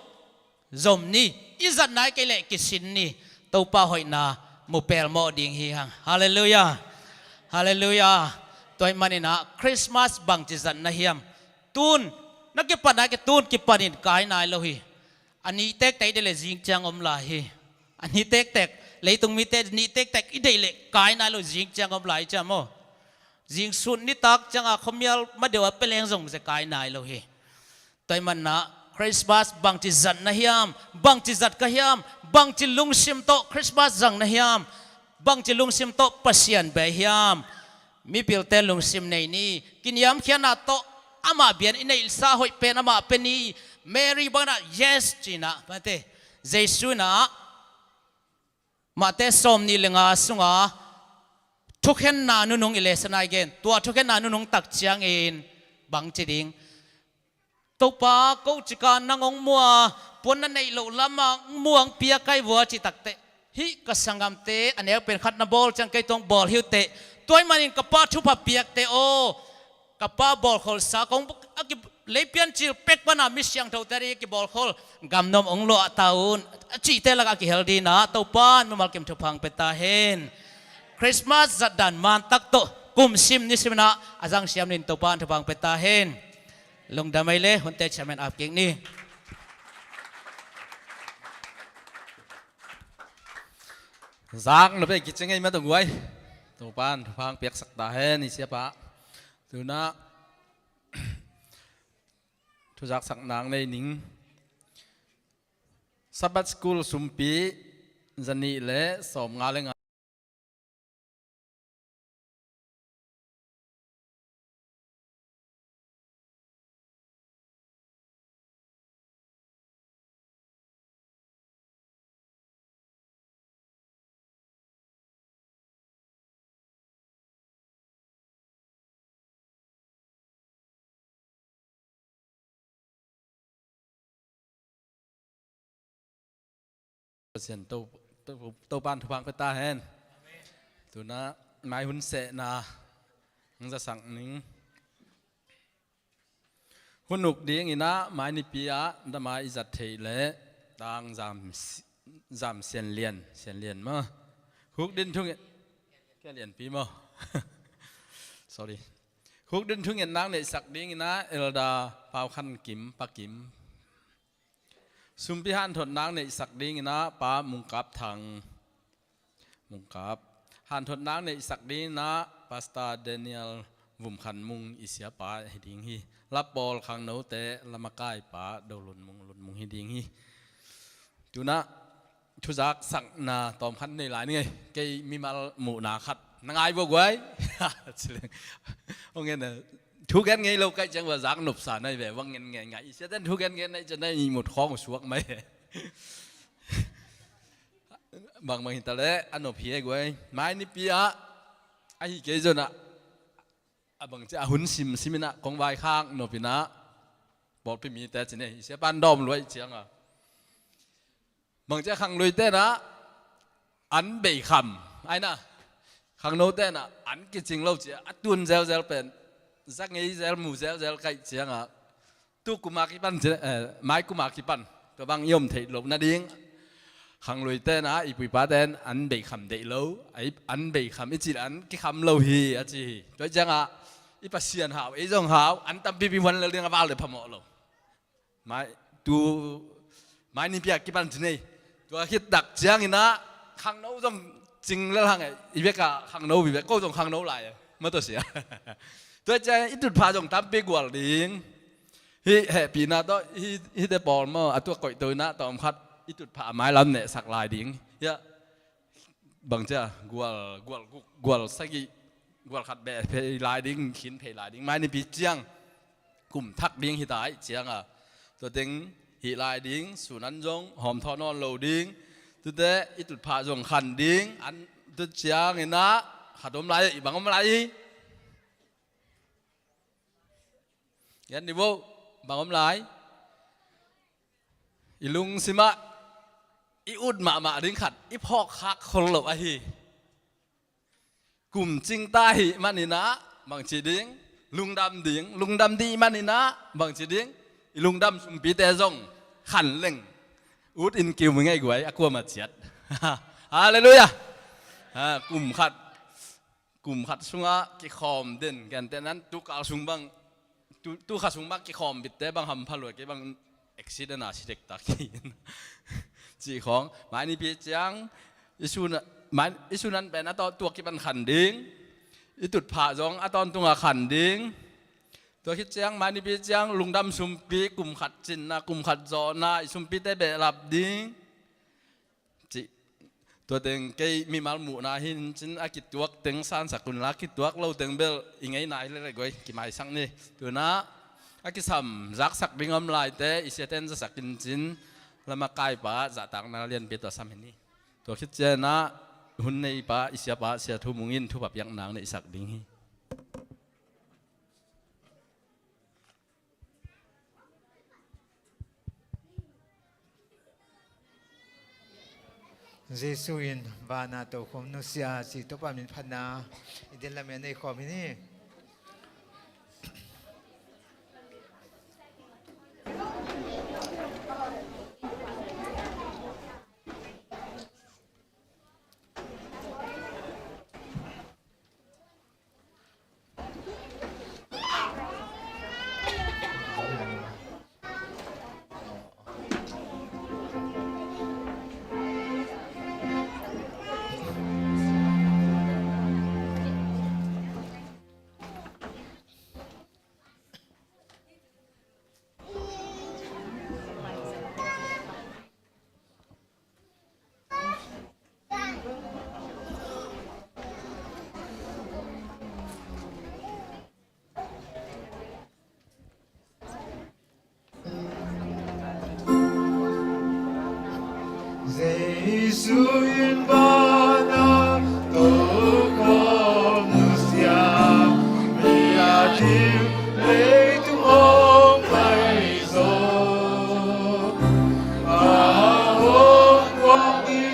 zom ni, i zat nai kei leh kisin ni. Topa hoihna mu pelmawh ding hi hang. Halleluiah. Halleluiah. Tua ahih maninah Christmas bangci zat na hiam? Tun na kipan nai kei, tun kipanin kai nai lo hi. A nih tektek i deih leh zing ciang om lai hi. A nih tektek, leitung mite nih tektek i deih leh kai nai lo, zing ciang om lai hi ciam aw. Zing sun nitak cianga khuamial ma deuh a peleng zong zia kai nai lo hi. Tua ahih maninah Christmas bangci zat na hiam? Bangci zat ka hiam? Bangci lungsim tawh Christmas zang na hiam? Bangci lungsim tawh Pasian bei hiam? Mipilte lungsim nei ni, kiniamkhiatna tawh amah biakna i neihsa hoih pen amah pia ni. Mary banginah yes cinah, mate, Jesu inah Mate sawm nih le nga sunga thukhenna nunung i lesa nai gen. Tua thukhenna nunung tak ciangin bangci ding? Topa, ko cika nang hong mua, puan na neih loh lamah hong mua hong pia kai vua cih takteh, hih ka sanggamte a neu pen khat na bawl ciang kei tawh hong bawl hi uh teh, tua ahih manin ka pa thupha piakte aw, ka pa bawlkholsa kong a ki, leipian cil pek pana mi siangthote a ding kibawlkhol gamnuam hong luah ta un a cihte lakah a kihel dinah Topa in mimal kim thupha hong pia ta hen. Christmas zatdan man tak tawh kum sim ni siminah a zang siam dingin Topa in thupha hong pia ta hen. Lungdam ei le, hunte chairman ap kik ni. Zak nop ei, kicing ei mah tawh guai. Topa in thupha hong piaksak ta hen, i siapa. Tunah thuzaksak nang nei ning. Sabbath School sumpi zanih le sawmnga le nga. Pasian to, to, Topa in thupha hong pia ta hen. Tunah mai hun sehna hong zasak ning. Hun uk dinginah mai nipi ah damai i zat theih leh tang zam, zam sianlian, sianlian maw. Huk din thungen, kia lianpi maw. Sorry. Huk din thungetna hong neihsak dinginah Elder Pau Khan Kim, Pa Kim. Sumpi hanthotna hong neihsak dinginah Pa Mungkap Thang, Mungkap. Hanthotna hong neihsak dinginah Pastor Daniel Vum Khan Mung, i siapa hi ding hi. Lapawl khangnote lamakaipa Do Lun Mung, Lun Mung hi ding hi. Tunah thuzaksakna tawmkhat nei lai ni ngei. Kei mimal muhna khat na ngai vua guai. Hong en a, thu gen ngei lo kaih ciang vua zak nopsa nai ve, vang ngen ngei ngai. I siaten thu gen ngei nai ciang nai i mut khawng uh suak mai. Bangbang hi ta leh a nop hi ei guai. Mai nipi ah ahi kei zonah a bangci a hun simsim inah kong vaikhak nop inah pawlpi mite ci nei, i siapa in dawm luai cianga bangci a khangluite inah an bei kham ai na, khangnote inah an kicing lo cia a tun zelzel pen za ngei zel mu zelzel kaih cianga tu kuma kipan ci, eh, mai kuma kipan tua bang i om theih loh nading khangluite inah i puipate in an bei kham deih lo, ai an bei kham i cih leh an kikham lo hi a ci hi. Tua ciangah i Pasian hau, ei zong hau, an tampipi huan lel ding a val le phamawh lo. Mai tu Mai nipi a kipan ci nei. Tua khit tak ciangin ah khangno zong cing lel hang e, i bek a khangno vive, ko zong khangno lai e, ma tua sia. Tua ciangin i tutphah zong tampi gual ding. Hih hehpihna tawh hih, hihte pawl maw, a tua koihto in ah tawmkhat i tutphah a mailam nehsak lai ding. Hiah bang cia, gual, gual guk, gual sagih, gual khat beh phei lai ding, khin phei lai ding. Mai nipi ciang kum thak ding hi ta ahih ciang a, tua teng hih lai ding, sun an zong hawm thaw nawn lo ding. Tute i tutphah zong khan ding. An tu ciangin ah khat om lai, i bang om lai hi. Yan ni bo, bang om lai. I lungsim ah i ut mahmah ding khat i phawk khak khol lo ahi. Kum cing ta ahih manin ah bangci ding, lungdam ding, lungdam dih manin ah bangci ding, i lungdam sumpite zong khan leng ut in kiu mi ngei guai a kuama ciat. Halleluiah. Ha, kum khat, kum khat sungah kikhawm den, gentehnan tukal sung bang, tu, tukha sung bang kikhawm bitte bang hampha lua, kei bang accident a si dektak hi. Cih khawng, mai nipi ciang, i sun, mai, i sun an pen a tawh tuak kipan khan ding, i tutphah zong a tawntunga khan ding. Tua khit ciang, mai nipi ciang, lungdam sumpi, kum khat cinna, kum khat zawhna, i sumpite behlap ding. Cih, tua teng kei mimal muhna hi in cin a kituak teng sansak unla, kituak lo teng bel i ngeina hi lele guai, kimaisak ni. Tuna a kisam zaksak ding om laite, i siaten zasak in cin, lama kaipa zahtakna lianpi tua sam hi ni. Tua khit ciangin ah hun neipa, i siapa, Sia Thu Mung in thupha piak nang neihsak ding hi. Jesu in vana tokhom nusia ci Topa min phatna i din lamen nei khawm hi ni. Jesu in vana tokhom nusia, mi a thim leitung hong pai zo. A hong guak ding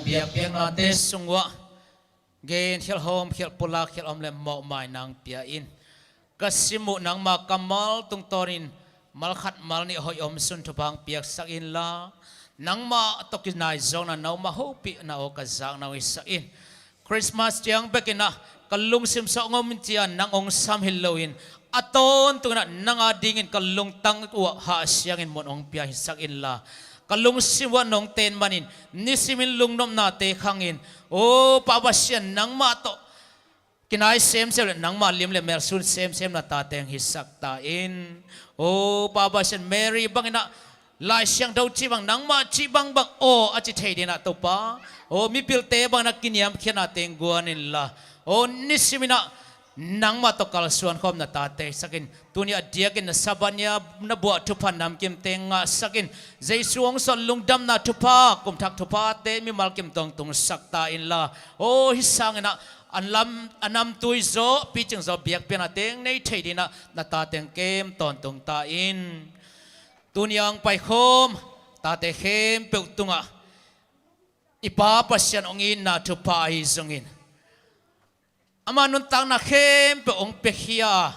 biakpiaknate sung uah gen khialhawm, khialh pulak, khialhawm le mawhmai nang pia in. Ka sim uh nangma kammal tungtawnin mal khat mal nih hoih om sun thupha hong piaksak inla, nangmah tawh kinaizawkna, nangmah hopihna aw ka zakna hong hisak in. Christmas ciang bekin ah ka lungsim sawh ngom in cia nang hong sam hi loin, a tawntungin ah nang adingin ka lungtang uah hahsiangin mun hong pia hisak inla, ka lungsim uah nong ten manin nisimin lungnopnate khangin, aw Pa Pasian, nangmah tawh kinai semsem le nangmah lim le mel sun semsem na tate hong hisak ta in. Aw Pa Pasian, Mary bangin ah Lai Siangtho cih bang, nangmah cih bangbang aw a ci thei dingin ah Topa, aw mipilte bangin ah kiniamkhiatnate hong guan inla, aw nisimin ah nangmah tawh kalsuan khawm na tate hisak in. Tuni a diakin na Sabbath ni a na buah thupha namkimte ngahsak in. Jesu hong suah lungdamna thupha, kumthak thuphate mimal kim tawntung sak ta inla, aw hih sangin ah a nam, a namtui zaw, picing zaw biakpiaknate hong nei thei dingin ah na tate hong kem tawntung ta in. Tuni a hong paikhawm tate khempeuh tungah i Pa Pasian hong itna thupha ahi zongin, ama nuntakna khempeuh hong piakhia,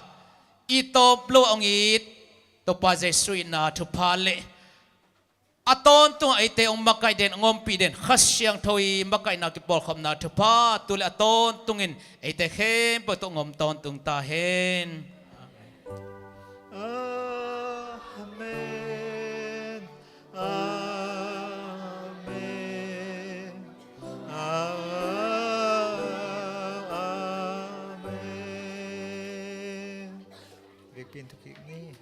i tawp lo a hong it Topa Jesu itna thupha le a tawntungah eite hong makaih den, hong ompih den Kha Siangtho i makaihna kipawlkhopna thupha tu le a tawntungin eite khempeuh tawh hong om tawntung ta hen. Amen. Amen. Amen. Biakpiak in thukik ni.